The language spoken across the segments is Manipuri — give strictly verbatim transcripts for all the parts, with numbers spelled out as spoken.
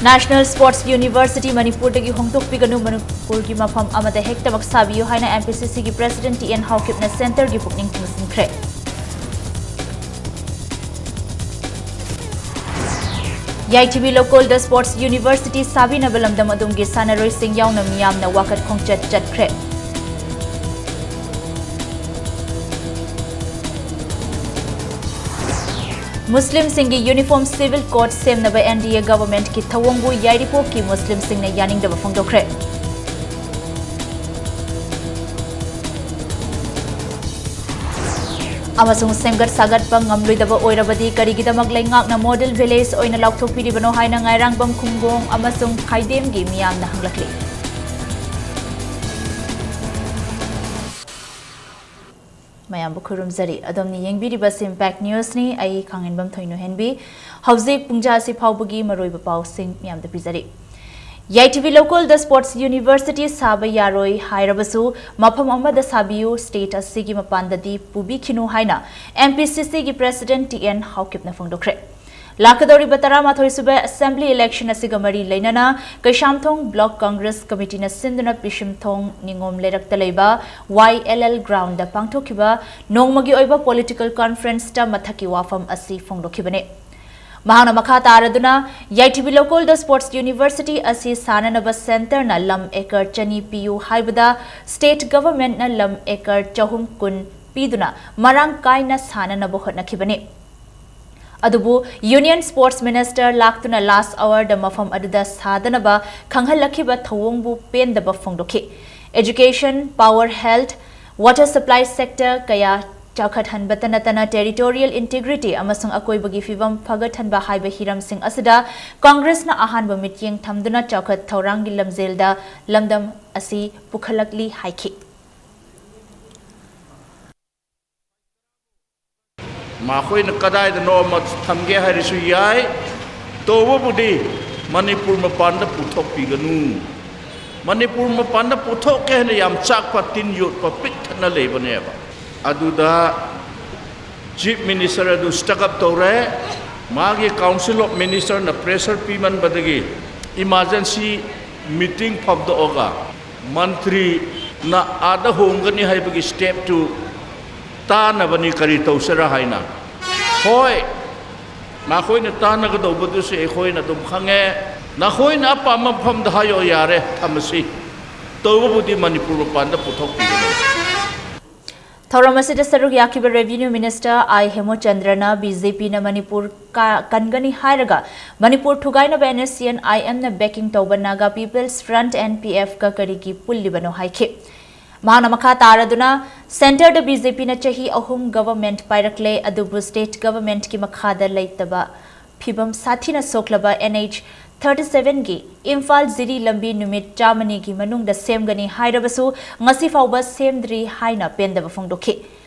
National Sports University ꯃꯅꯤꯄꯨꯔꯗꯒꯤ ꯍꯣꯡꯗꯣꯛꯄꯤꯒꯅꯨ, ꯃꯅꯤꯄꯨꯔꯒꯤ ꯃꯐꯝ ꯑꯃꯗ ꯍꯦꯛꯇꯃꯛ ꯁꯥꯕꯤꯌꯨ ꯍꯥꯏꯅ M P C C ꯒꯤ President T N ꯍꯥꯎꯀꯤꯞꯅ Centre ꯒꯤ ꯄꯨꯛꯅꯤꯡ ꯊꯤꯡꯖꯤꯟꯈ꯭ꯔꯦ꯫ ꯌꯥꯏꯊꯤꯕꯤ ꯂꯧꯀꯣꯜꯗ Sports University ꯁꯥꯕꯤꯅꯕ ꯂꯝꯗꯝ ꯑꯗꯨꯝꯒꯤ ꯁꯥꯟꯅꯔꯣꯏꯁꯤꯡ ꯌꯥꯎꯅ ꯃꯤꯌꯥꯝꯅ ꯋꯥꯀꯠ ꯈꯣꯡꯆꯠ ꯆꯠꯈ꯭ꯔꯦ꯫ ꯃꯨꯁꯂꯤꯝꯁꯤꯡꯒꯤ uniform civil code ꯁꯦꯝꯅꯕ N D A government ꯀꯤ ꯊꯧꯑꯣꯡꯕꯨ ꯌꯥꯏꯔꯤꯄꯣꯛꯀꯤ ꯃꯨꯁꯂꯤꯝꯁꯤꯡꯅ ꯌꯥꯅꯤꯡꯗꯕ ꯐꯣꯡꯗꯣꯛꯈ꯭ꯔꯦ꯫ ꯑꯃꯁꯨꯡ ꯁꯦꯝꯒꯠ ꯁꯥꯒꯠꯄ ꯉꯝꯂꯣꯏꯗꯕ ꯑꯣꯏꯔꯕꯗꯤ ꯀꯔꯤꯒꯤꯗꯃꯛ ꯂꯩꯉꯥꯛꯅ model village ꯑꯣꯏꯅ ꯂꯥꯎꯊꯣꯛꯄꯤꯔꯤꯕꯅꯣ ꯍꯥꯏꯅ ꯉꯥꯏꯔꯥꯡꯕꯝ ꯈꯨꯡꯒꯣꯡ ꯑꯃꯁꯨꯡ ꯈꯥꯏꯗꯦꯝꯒꯤ ꯃꯤꯌꯥꯝꯅ ꯍꯪꯂꯛꯂꯤ꯫ ꯃꯌꯥꯝꯕꯨ ꯈꯨꯔꯨꯝꯖꯔꯤ꯫ ꯑꯗꯣꯝꯅ ꯌꯦꯡꯕꯤꯔꯤꯕꯁꯤ Impact News ꯅꯤ꯫ ꯑꯩ ꯈꯥꯡꯍꯦꯟꯕꯝ ꯊꯣꯏꯅꯨꯍꯦꯟꯕꯤ꯫ ꯍꯧꯖꯤꯛ ꯄꯨꯡꯖꯥ ꯑꯁꯤ ꯐꯥꯎꯕꯒꯤ ꯃꯔꯨꯑꯣꯏꯕ ꯄꯥꯎꯁꯤꯡ ꯃꯌꯥꯝꯗ ꯄꯤꯖꯔꯤ꯫ ꯌꯥꯏꯊꯤꯕꯤ ꯂꯧꯀꯣꯜꯗ Sports University ꯁꯥꯕ ꯌꯥꯔꯣꯏ ꯍꯥꯏꯔꯕꯁꯨ ꯃꯐꯝ ꯑꯃꯗ ꯁꯥꯕꯤꯌꯨ, state ꯑꯁꯤꯒꯤ ꯃꯄꯥꯟꯗꯗꯤ ꯄꯨꯕꯤꯈꯤꯅꯨ ꯍꯥꯏꯅ M P C C ꯒꯤ President T N ꯍꯥꯎꯀꯤꯞꯅ ꯐꯣꯡꯗꯣꯛꯈ꯭ꯔꯦ꯫ ꯂꯥꯛꯀꯗꯧꯔꯤꯕ ꯇꯔꯥꯃꯥꯊꯣꯏ ꯁꯨꯕ Assembly election ꯑꯁꯤꯒ ꯃꯔꯤ ꯂꯩꯅꯅ ꯀꯩꯁꯥꯝꯊꯣꯡ Block Congress Committee ꯅ ꯁꯤꯟꯗꯨꯅ ꯄꯤꯁꯨꯝꯊꯣꯡ ꯅꯤꯉꯣꯝ ꯂꯩꯔꯛꯇ ꯂꯩꯕ Y L L ground ꯗ ꯄꯥꯡꯊꯣꯛꯈꯤꯕ ꯅꯣꯡꯃꯒꯤ ꯑꯣꯏꯕ political conference ꯇ ꯃꯊꯛꯀꯤ ꯋꯥꯐꯝ ꯑꯁꯤ ꯐꯣꯡꯗꯣꯛꯈꯤꯕꯅꯤ꯫ ꯃꯍꯥꯛꯅ ꯃꯈꯥ ꯇꯥꯔꯗꯨꯅ, ꯌꯥꯏꯊꯤꯕꯤ ꯂꯧꯀꯣꯜꯗ Sports University ꯑꯁꯤ ꯁꯥꯅꯅꯕ Centre ꯅ ꯂꯝ acre ꯆꯅꯤ ꯄꯤꯌꯨ ꯍꯥꯏꯕꯗ, state government ꯅ ꯂꯝ acre ꯆꯍꯨꯝ ꯀꯨꯟ ꯄꯤꯗꯨꯅ ꯃꯔꯥꯡ ꯀꯥꯏꯅ ꯁꯥꯅꯅꯕ ꯍꯣꯠꯅꯈꯤꯕꯅꯤ꯫ ꯑꯗꯨꯕꯨ Union Sports Minister ꯂꯥꯛꯇꯨꯅ last hour ꯗ ꯃꯐꯝ ꯑꯗꯨꯗ ꯁꯥꯗꯅꯕ ꯈꯪꯍꯜꯂꯛꯈꯤꯕ ꯊꯧꯑꯣꯡꯕꯨ ꯄꯦꯟꯗꯕ ꯐꯣꯡꯗꯣꯛꯈꯤ꯫ Education, power, health, water supply sector ꯀꯌꯥ ꯆꯥꯎꯈꯠꯍꯟꯕꯇ ꯅꯠꯇꯅ territorial integrity ꯑꯃꯁꯨꯡ ꯑꯀꯣꯏꯕꯒꯤ ꯐꯤꯕꯝ ꯐꯒꯠꯍꯟꯕ ꯍꯥꯏꯕ ꯍꯤꯔꯝꯁꯤꯡ ꯑꯁꯤꯗ Congress ꯅ ꯑꯍꯥꯟꯕ ꯃꯤꯠꯌꯦꯡ ꯊꯝꯗꯨꯅ ꯆꯥꯎꯈꯠ ꯊꯧꯔꯥꯡꯒꯤ ꯂꯝꯖꯦꯜꯗ ꯂꯝꯗꯝ ꯑꯁꯤ ꯄꯨꯈꯠꯂꯛꯂꯤ ꯍꯥꯏꯈꯤ꯫ ꯃꯈꯣꯏꯅ ꯀꯗꯥꯏꯗꯅꯣ ꯑꯃ ꯊꯝꯒꯦ ꯍꯥꯏꯔꯁꯨ ꯌꯥꯏ, ꯇꯧꯕꯕꯨꯗꯤ ꯃꯅꯤꯄꯨꯔ ꯃꯄꯥꯟꯗ ꯄꯨꯊꯣꯛꯄꯤꯒꯅꯨ꯫ ꯃꯅꯤꯄꯨꯔ ꯃꯄꯥꯟꯗ ꯄꯨꯊꯣꯛꯀꯦ ꯍꯥꯏꯅ ꯌꯥꯝ ꯆꯥꯛꯄ, ꯇꯤꯟ ꯌꯣꯠꯄ ꯄꯤꯛ ꯊꯟꯅ ꯂꯩꯕꯅꯦꯕ꯫ ꯑꯗꯨꯗ Chief Minister ꯑꯗꯨ stuck up ꯇꯧꯔꯦ꯫ ꯃꯥꯒꯤ Council of Minister ꯅ pressure ꯄꯤꯃꯟꯕꯗꯒꯤ emergency meeting ꯐꯝꯗꯣꯛꯑꯒ ꯃꯟꯇ꯭ꯔꯤꯅ ꯑꯥꯗ ꯍꯣꯡꯒꯅꯤ ꯍꯥꯏꯕꯒꯤ step ꯇꯨ ꯇꯥꯅꯕꯅꯤ, ꯀꯔꯤ ꯇꯧꯁꯤꯔꯥ ꯍꯥꯏꯅ꯫ ꯍꯣꯏ, ꯅꯈꯣꯏꯅ ꯇꯥꯟꯅꯒꯗꯧꯕꯗꯨꯁꯨ ꯑꯩꯈꯣꯏꯅ ꯑꯗꯨꯝ ꯈꯪꯉꯦ꯫ ꯅꯈꯣꯏꯅ ꯑꯄꯥꯝꯕ ꯃꯐꯝꯗ ꯍꯥꯏꯌꯣ, ꯌꯥꯔꯦ, ꯊꯝꯃꯁꯤ꯫ ꯇꯧꯕꯕꯨꯗꯤ ꯃꯅꯤꯄꯨꯔ ꯃꯄꯥꯟꯗ ꯄꯨꯊꯣꯛꯄꯤꯒꯅꯤ꯫ ꯊꯧꯔꯝ ꯑꯁꯤꯗ ꯁꯔꯨꯛ ꯌꯥꯈꯤꯕ Revenue Minister ꯑꯥꯏ ꯍꯦꯃꯣꯆꯟꯗ꯭ꯔꯅ BJP ꯅ ꯃꯅꯤꯄꯨꯔ ꯀꯥ-, ꯀꯟꯒꯅꯤ ꯍꯥꯏꯔꯒ ꯃꯅꯤꯄꯨꯔ ꯊꯨꯒꯥꯏꯅꯕ NSCN IM ꯅ backing ꯇꯧꯕ Naga People's Front, NPF ꯀ ꯀꯔꯤꯒꯤ ꯄꯨꯜꯂꯤꯕꯅꯣ ꯍꯥꯏꯈꯤ꯫ ꯃꯍꯥꯛꯅ ꯃꯈꯥ ꯇꯥꯔꯗꯨꯅ, Centre ꯗ BJP ꯅ ꯆꯍꯤ ꯑꯍꯨꯝ government ꯄꯥꯏꯔꯛꯂꯦ, ꯑꯗꯨꯕꯨ state government ꯀꯤ ꯃꯈꯥꯗ ꯂꯩꯇꯕ ꯐꯤꯚꯝ ꯁꯥꯊꯤꯅ ꯁꯣꯛꯂꯕ NH thirty seven ꯒꯤ ꯏꯝꯐꯥꯜ ꯖꯤꯔꯤ ꯂꯝꯕꯤ ꯅꯨꯃꯤꯠ ꯆꯥꯝꯃꯅꯤꯒꯤ ꯃꯅꯨꯡꯗ ꯁꯦꯝꯒꯅꯤ ꯍꯥꯏꯔꯕꯁꯨ ꯉꯁꯤ ꯐꯥꯎꯕ ꯁꯦꯝꯗ꯭ꯔꯤ ꯍꯥꯏꯅ ꯄꯦꯟꯗꯕ ꯐꯣꯡꯗꯣꯛꯈꯤ꯫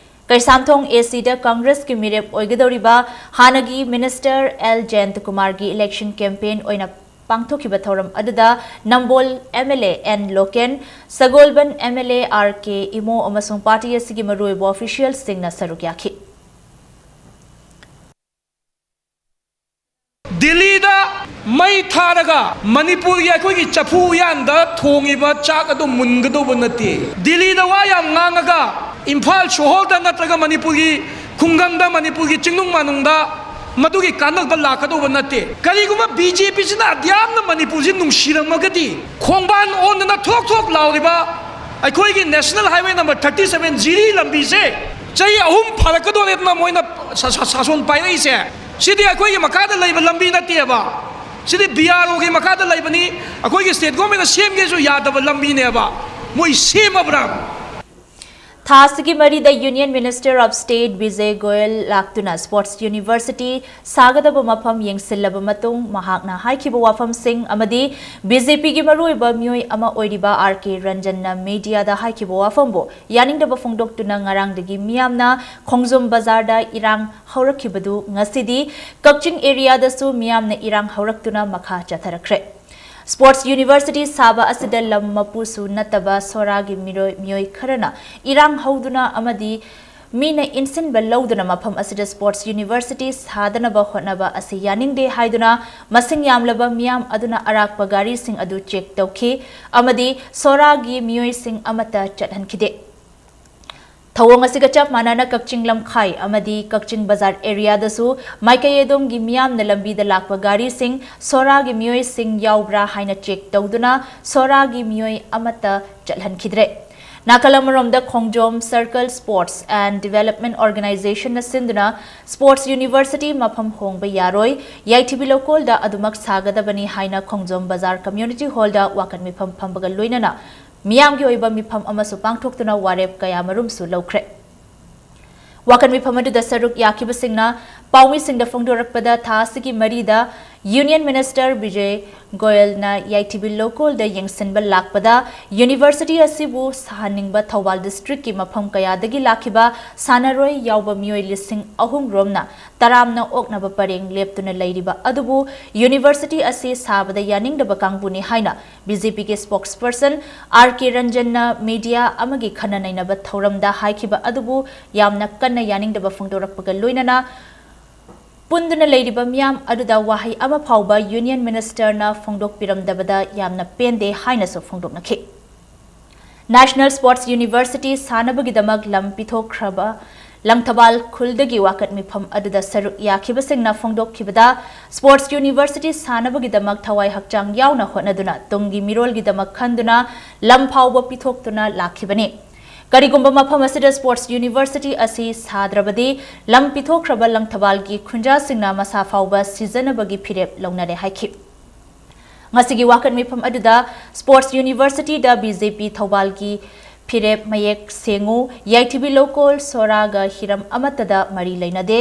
ꯀꯩꯁꯥꯝꯊꯣꯡ AC ꯗ Congress ꯀꯤ ꯃꯤꯔꯦꯞ ꯑꯣꯏꯒꯗꯧꯔꯤꯕ ꯍꯥꯟꯅꯒꯤ Minister ꯑꯦꯜ ꯖꯌꯟꯇꯀꯨꯃꯥꯔꯒꯤ election campaign ꯑꯣꯏꯅ ꯄꯥꯡꯊꯣꯛꯈꯤꯕ ꯊꯧꯔꯝ ꯑꯗꯨꯗ Nambol MLA N Loken, Sagolband MLA RK Imo ꯑꯃꯁꯨꯡ party ꯑꯁꯤꯒꯤ ꯃꯔꯨꯑꯣꯏꯕ official ꯁꯤꯡꯅ ꯁꯔꯨꯛ ꯌꯥꯈꯤ꯫ ꯗꯤꯜꯂꯤꯗ ꯃꯩ ꯊꯥꯔꯒ ꯃꯅꯤꯄꯨꯔꯒꯤ ꯑꯩꯈꯣꯏꯒꯤ ꯆꯐꯨ ꯎꯌꯥꯟꯗ ꯊꯣꯡꯉꯤꯕ ꯆꯥꯛ ꯑꯗꯨ ꯃꯨꯟꯒꯗꯧꯕ ꯅꯠꯇꯦ꯫ ꯗꯤꯜꯂꯤꯗ ꯋꯥ ꯌꯥꯝ ꯉꯥꯡꯉꯒ ꯏꯝꯐꯥꯜ ꯁꯣꯍꯣꯔꯗ ꯅꯠꯇ꯭ꯔꯒ ꯃꯅꯤꯄꯨꯔꯒꯤ ꯈꯨꯡꯒꯪꯗ, ꯃꯅꯤꯄꯨꯔꯒꯤ ꯆꯤꯡꯅꯨꯡ ꯃꯥꯅꯨꯡꯗ ꯃꯗꯨꯒꯤ ꯀꯥꯟꯅꯕ ꯂꯥꯛꯀꯗꯧꯕ ꯅꯠꯇꯦ꯫ ꯀꯔꯤꯒꯨꯝꯕ BJP ꯁꯤꯅ ꯑꯗꯨꯌꯥꯝꯅ ꯃꯅꯤꯄꯨꯔꯁꯤ ꯅꯨꯡꯁꯤꯔꯝꯃꯒꯗꯤ, ꯈꯣꯡꯕꯥꯟ ꯑꯣꯟꯗꯅ ꯊꯣꯛ ꯊꯣꯛ ꯂꯥꯎꯔꯤꯕ ꯑꯩꯈꯣꯏꯒꯤ National Highway number thirty seven ꯖꯤꯔꯤ ꯂꯝꯕꯤꯁꯦ ꯆꯍꯤ ꯑꯍꯨꯝ ꯐꯥꯔꯛꯀꯗꯧꯔꯦꯗꯅ ꯃꯣꯏꯅ ꯁꯥ-, ꯁꯥ-, ꯁꯥꯁꯣꯟ ꯄꯥꯏꯔꯛꯏꯁꯦ꯫ ꯁꯤꯗꯤ ꯑꯩꯈꯣꯏꯒꯤ ꯃꯈꯥꯗ ꯂꯩꯕ ꯂꯝꯕꯤ ꯅꯠꯇꯦꯕ꯫ ꯁꯤꯗꯤ BRO ꯒꯤ ꯃꯈꯥꯗ ꯂꯩꯕꯅꯤ, ꯑꯩꯈꯣꯏꯒꯤ state government ꯅ ꯁꯦꯝꯒꯦꯁꯨ ꯌꯥꯗꯕ ꯂꯝꯕꯤꯅꯦꯕ꯫ ꯃꯣꯏ ꯁꯦꯝꯃꯕ꯭ꯔꯥ? ꯊꯥ ꯑꯁꯤꯒꯤ ꯃꯔꯤꯗ Union Minister of State Bijay Goyal ꯂꯥꯛꯇꯨꯅ Sports University ꯁꯥꯒꯗꯕ ꯃꯐꯝ ꯌꯦꯡꯁꯤꯜꯂꯕ ꯃꯇꯨꯡ ꯃꯍꯥꯛꯅ ꯍꯥꯏꯈꯤꯕ ꯋꯥꯐꯝꯁꯤꯡ ꯑꯃꯗꯤ BJP ꯒꯤ ꯃꯔꯨꯑꯣꯏꯕ ꯃꯤꯑꯣꯏ ꯑꯃ ꯑꯣꯏꯔꯤꯕ RK ꯔꯟꯖꯟꯅ media ꯗ ꯍꯥꯏꯈꯤꯕ ꯋꯥꯐꯝꯕꯨ ꯌꯥꯅꯤꯡꯗꯕ ꯐꯣꯡꯗꯣꯛꯇꯨꯅ ꯉꯔꯥꯡꯗꯒꯤ ꯃꯤꯌꯥꯝꯅ ꯈꯣꯡꯖꯣꯝ ꯕꯖꯥꯔꯗ ꯏꯔꯥꯡ ꯍꯧꯔꯛꯈꯤꯕꯗꯨ ꯉꯁꯤꯗꯤ ꯀꯛꯆꯤꯡ area ꯗꯁꯨ ꯃꯤꯌꯥꯝꯅ ꯏꯔꯥꯡ ꯍꯧꯔꯛꯇꯨꯅ ꯃꯈꯥ ꯆꯠꯊꯔꯛꯈ꯭ꯔꯦ꯫ Sports University ꯁꯥꯕ ꯑꯁꯤꯗ ꯂꯝ ꯃꯄꯨꯁꯨ ꯅꯠꯇꯕ ꯁꯣꯔꯥꯒꯤ ꯃꯤꯔꯣꯏ-, ꯃꯤꯑꯣꯏ ꯈꯔꯅ ꯏꯔꯥꯡ ꯍꯧꯗꯨꯅ ꯑꯃꯗꯤ ꯃꯤꯅ ꯏꯟꯁꯤꯟꯕ ꯂꯧꯗꯨꯅ ꯃꯐꯝ ꯑꯁꯤꯗ sports university ꯁꯥꯗꯅꯕ ꯍꯣꯠꯅꯕ ꯑꯁꯤ ꯌꯥꯅꯤꯡꯗꯦ ꯍꯥꯏꯗꯨꯅ ꯃꯁꯤꯡ ꯌꯥꯝꯂꯕ ꯃꯤꯌꯥꯝ ꯑꯗꯨꯅ ꯑꯔꯥꯛꯄ ꯒꯥꯔꯤꯁꯤꯡ ꯑꯗꯨ check ꯇꯧꯈꯤ ꯑꯃꯗꯤ ꯁꯣꯔꯥꯒꯤ ꯃꯤꯑꯣꯏꯁꯤꯡ ꯑꯃꯠꯇ ꯆꯠꯍꯟꯈꯤꯗꯦ꯫ ꯊꯧꯑꯣꯡ ꯑꯁꯤꯒ ꯆꯞ ꯃꯥꯟꯅꯅ ꯀꯛꯆꯤꯡ ꯂꯝꯈꯥꯏ ꯑꯃꯗꯤ ꯀꯛꯆꯤꯡ ꯕꯖꯥꯔ areaꯗꯁꯨ ꯃꯥꯏꯀꯩ ꯑꯗꯣꯝꯒꯤ ꯃꯤꯌꯥꯝꯅ ꯂꯝꯕꯤꯗ ꯂꯥꯛꯄ ꯒꯥꯔꯤꯁꯤꯡ ꯁꯣꯔꯥꯒꯤ ꯃꯤꯑꯣꯏꯁꯤꯡ ꯌꯥꯎꯕ꯭ꯔꯥ ꯍꯥꯏꯅ check ꯇꯧꯗꯨꯅ ꯁꯣꯔꯥꯒꯤ ꯃꯤꯑꯣꯏ ꯑꯃꯠꯇ ꯆꯠꯍꯟꯈꯤꯗ꯭ꯔꯦ꯫ ꯅꯥꯀꯜ ꯑꯃꯔꯣꯝꯗ ꯈꯣꯡꯖꯣꯝ Circle Sports and Development Organizationꯅ ꯁꯤꯟꯗꯨꯅ sports university ꯃꯐꯝ ꯍꯣꯡꯕ ꯌꯥꯔꯣꯏ, ꯌꯥꯏꯊꯤꯕꯤ ꯂꯧꯀꯣꯜꯗ ꯑꯗꯨꯃꯛ ꯁꯥꯒꯗꯕꯅꯤ ꯍꯥꯏꯅ ꯈꯣꯡꯖꯣꯝ ꯕꯖꯥꯔ community hallꯗ ꯋꯥꯀꯠ ꯃꯤꯐꯝ ꯐꯝꯕꯒ ꯂꯣꯏꯅꯅ ꯃꯤꯌꯥꯝꯒꯤ ꯑꯣꯏꯕ ꯃꯤꯐꯝ ꯑꯃꯁꯨ ꯄꯥꯡꯊꯣꯛꯇꯨꯅ ꯋꯥꯔꯦꯞ ꯀꯌꯥꯃꯔꯨꯝꯁꯨ ꯂꯧꯈ꯭ꯔꯦ꯫ ꯋꯥꯀꯠ ꯃꯤꯐꯝ ꯑꯗꯨꯗ ꯁꯔꯨꯛ ꯌꯥꯈꯤꯕꯁꯤꯡꯅ ꯄꯥꯎꯃꯤꯁꯤꯡꯗ ꯐꯣꯡꯗꯣꯔꯛꯄꯗ ꯊꯥ ꯑꯁꯤꯒꯤ ꯃꯔꯤꯗ Union Minister ꯕꯤꯖꯦ ꯒꯣꯌꯜꯅ ꯌꯥꯏꯊꯤꯕꯤ ꯂꯧꯀꯣꯜꯗ ꯌꯦꯡꯁꯤꯟꯕ ꯂꯥꯛꯄꯗ university ꯑꯁꯤꯕꯨ ꯁꯥꯍꯟꯅꯤꯡꯕ ꯊꯧꯕꯥꯜ districtꯀꯤ ꯃꯐꯝ ꯀꯌꯥꯗꯒꯤ ꯂꯥꯛꯈꯤꯕ ꯁꯥꯟꯅꯔꯣꯏ ꯌꯥꯎꯕ ꯃꯤꯑꯣꯏ ꯂꯤꯁꯤꯡ ꯑꯍꯨꯝ ꯔꯣꯝꯅ ꯇꯔꯥꯝꯅ ꯑꯣꯛꯅꯕ ꯄꯔꯦꯡ ꯂꯦꯞꯇꯨꯅ ꯂꯩꯔꯤꯕ ꯑꯗꯨꯕꯨ university ꯑꯁꯤ ꯁꯥꯕꯗ ꯌꯥꯅꯤꯡꯗꯕ ꯀꯥꯡꯕꯨꯅꯤ ꯍꯥꯏꯅ BJPꯒꯤ spokesperson R K ꯔꯟꯖꯟꯅ media ꯑꯃꯒꯤ ꯈꯟꯅ ꯅꯩꯅꯕ ꯊꯧꯔꯝꯗ ꯍꯥꯏꯈꯤꯕ ꯑꯗꯨꯕꯨ ꯌꯥꯝꯅ ꯀꯟꯅ ꯌꯥꯅꯤꯡꯗꯕ ꯐꯣꯡꯗꯣꯔꯛꯄꯒ ꯂꯣꯏꯅꯅ ꯄꯨꯟꯗꯨꯅ ꯂꯩꯔꯤꯕ ꯃꯤꯌꯥꯝ ꯑꯗꯨꯗ ꯋꯥꯍꯩ ꯑꯃ ꯐꯥꯎꯕ Union Ministerꯅ ꯐꯣꯡꯗꯣꯛꯄꯤꯔꯝꯗꯕꯗ ꯌꯥꯝꯅ ꯄꯦꯟꯗꯦ ꯍꯥꯏꯅꯁꯨ ꯐꯣꯡꯗꯣꯛꯅꯈꯤ꯫ National Sports University ꯁꯥꯅꯕꯒꯤꯗꯃꯛ ꯂꯝ ꯄꯤꯊꯣꯛꯈ꯭ꯔꯕ ꯂꯪꯊꯕꯥꯜ ꯈꯨꯜꯗꯒꯤ ꯋꯥꯀꯠ ꯃꯤꯐꯝ ꯑꯗꯨꯗ ꯁꯔꯨꯛ ꯌꯥꯈꯤꯕꯁꯤꯡꯅ ꯐꯣꯡꯗꯣꯛꯈꯤꯕꯗ, sports university ꯁꯥꯅꯕꯒꯤꯗꯃꯛ ꯊꯋꯥꯏ ꯍꯛꯆꯥꯡ ꯌꯥꯎꯅ ꯍꯣꯠꯅꯗꯨꯅ ꯇꯨꯡꯒꯤ ꯃꯤꯔꯣꯜꯒꯤꯗꯃꯛ ꯈꯟꯗꯨꯅ ꯂꯝ ꯐꯥꯎꯕ ꯄꯤꯊꯣꯛꯇꯨꯅ ꯂꯥꯛꯈꯤꯕꯅꯤ꯫ ꯀꯔꯤꯒꯨꯝꯕ ꯃꯐꯝ ꯑꯁꯤꯗ sports university ꯑꯁꯤ ꯁꯥꯗ꯭ꯔꯕꯗꯤ, ꯂꯝ ꯄꯤꯊꯣꯛꯈ꯭ꯔꯕ ꯂꯪꯊꯕꯥꯜꯒꯤ ꯈꯨꯟꯖꯥꯁꯤꯡꯅ ꯃꯁꯥ ꯐꯥꯎꯕ ꯁꯤꯖꯅꯕꯒꯤ ꯐꯤꯔꯦꯞ ꯂꯧꯅꯔꯦ ꯍꯥꯏꯈꯤ꯫ ꯉꯁꯤꯒꯤ ꯋꯥꯀꯠ ꯃꯤꯐꯝ ꯑꯗꯨꯗ sports universityꯗ BJP ꯊꯧꯕꯥꯜꯒꯤ ꯐꯤꯔꯦꯞ ꯃꯌꯦꯛ ꯁꯦꯡꯉꯨ, ꯌꯥꯏꯊꯤꯕꯤ ꯂꯧꯀꯣꯜ ꯁꯣꯔꯥꯒ ꯍꯤꯔꯝ ꯑꯃꯠꯇꯗ ꯃꯔꯤ ꯂꯩꯅꯗꯦ꯫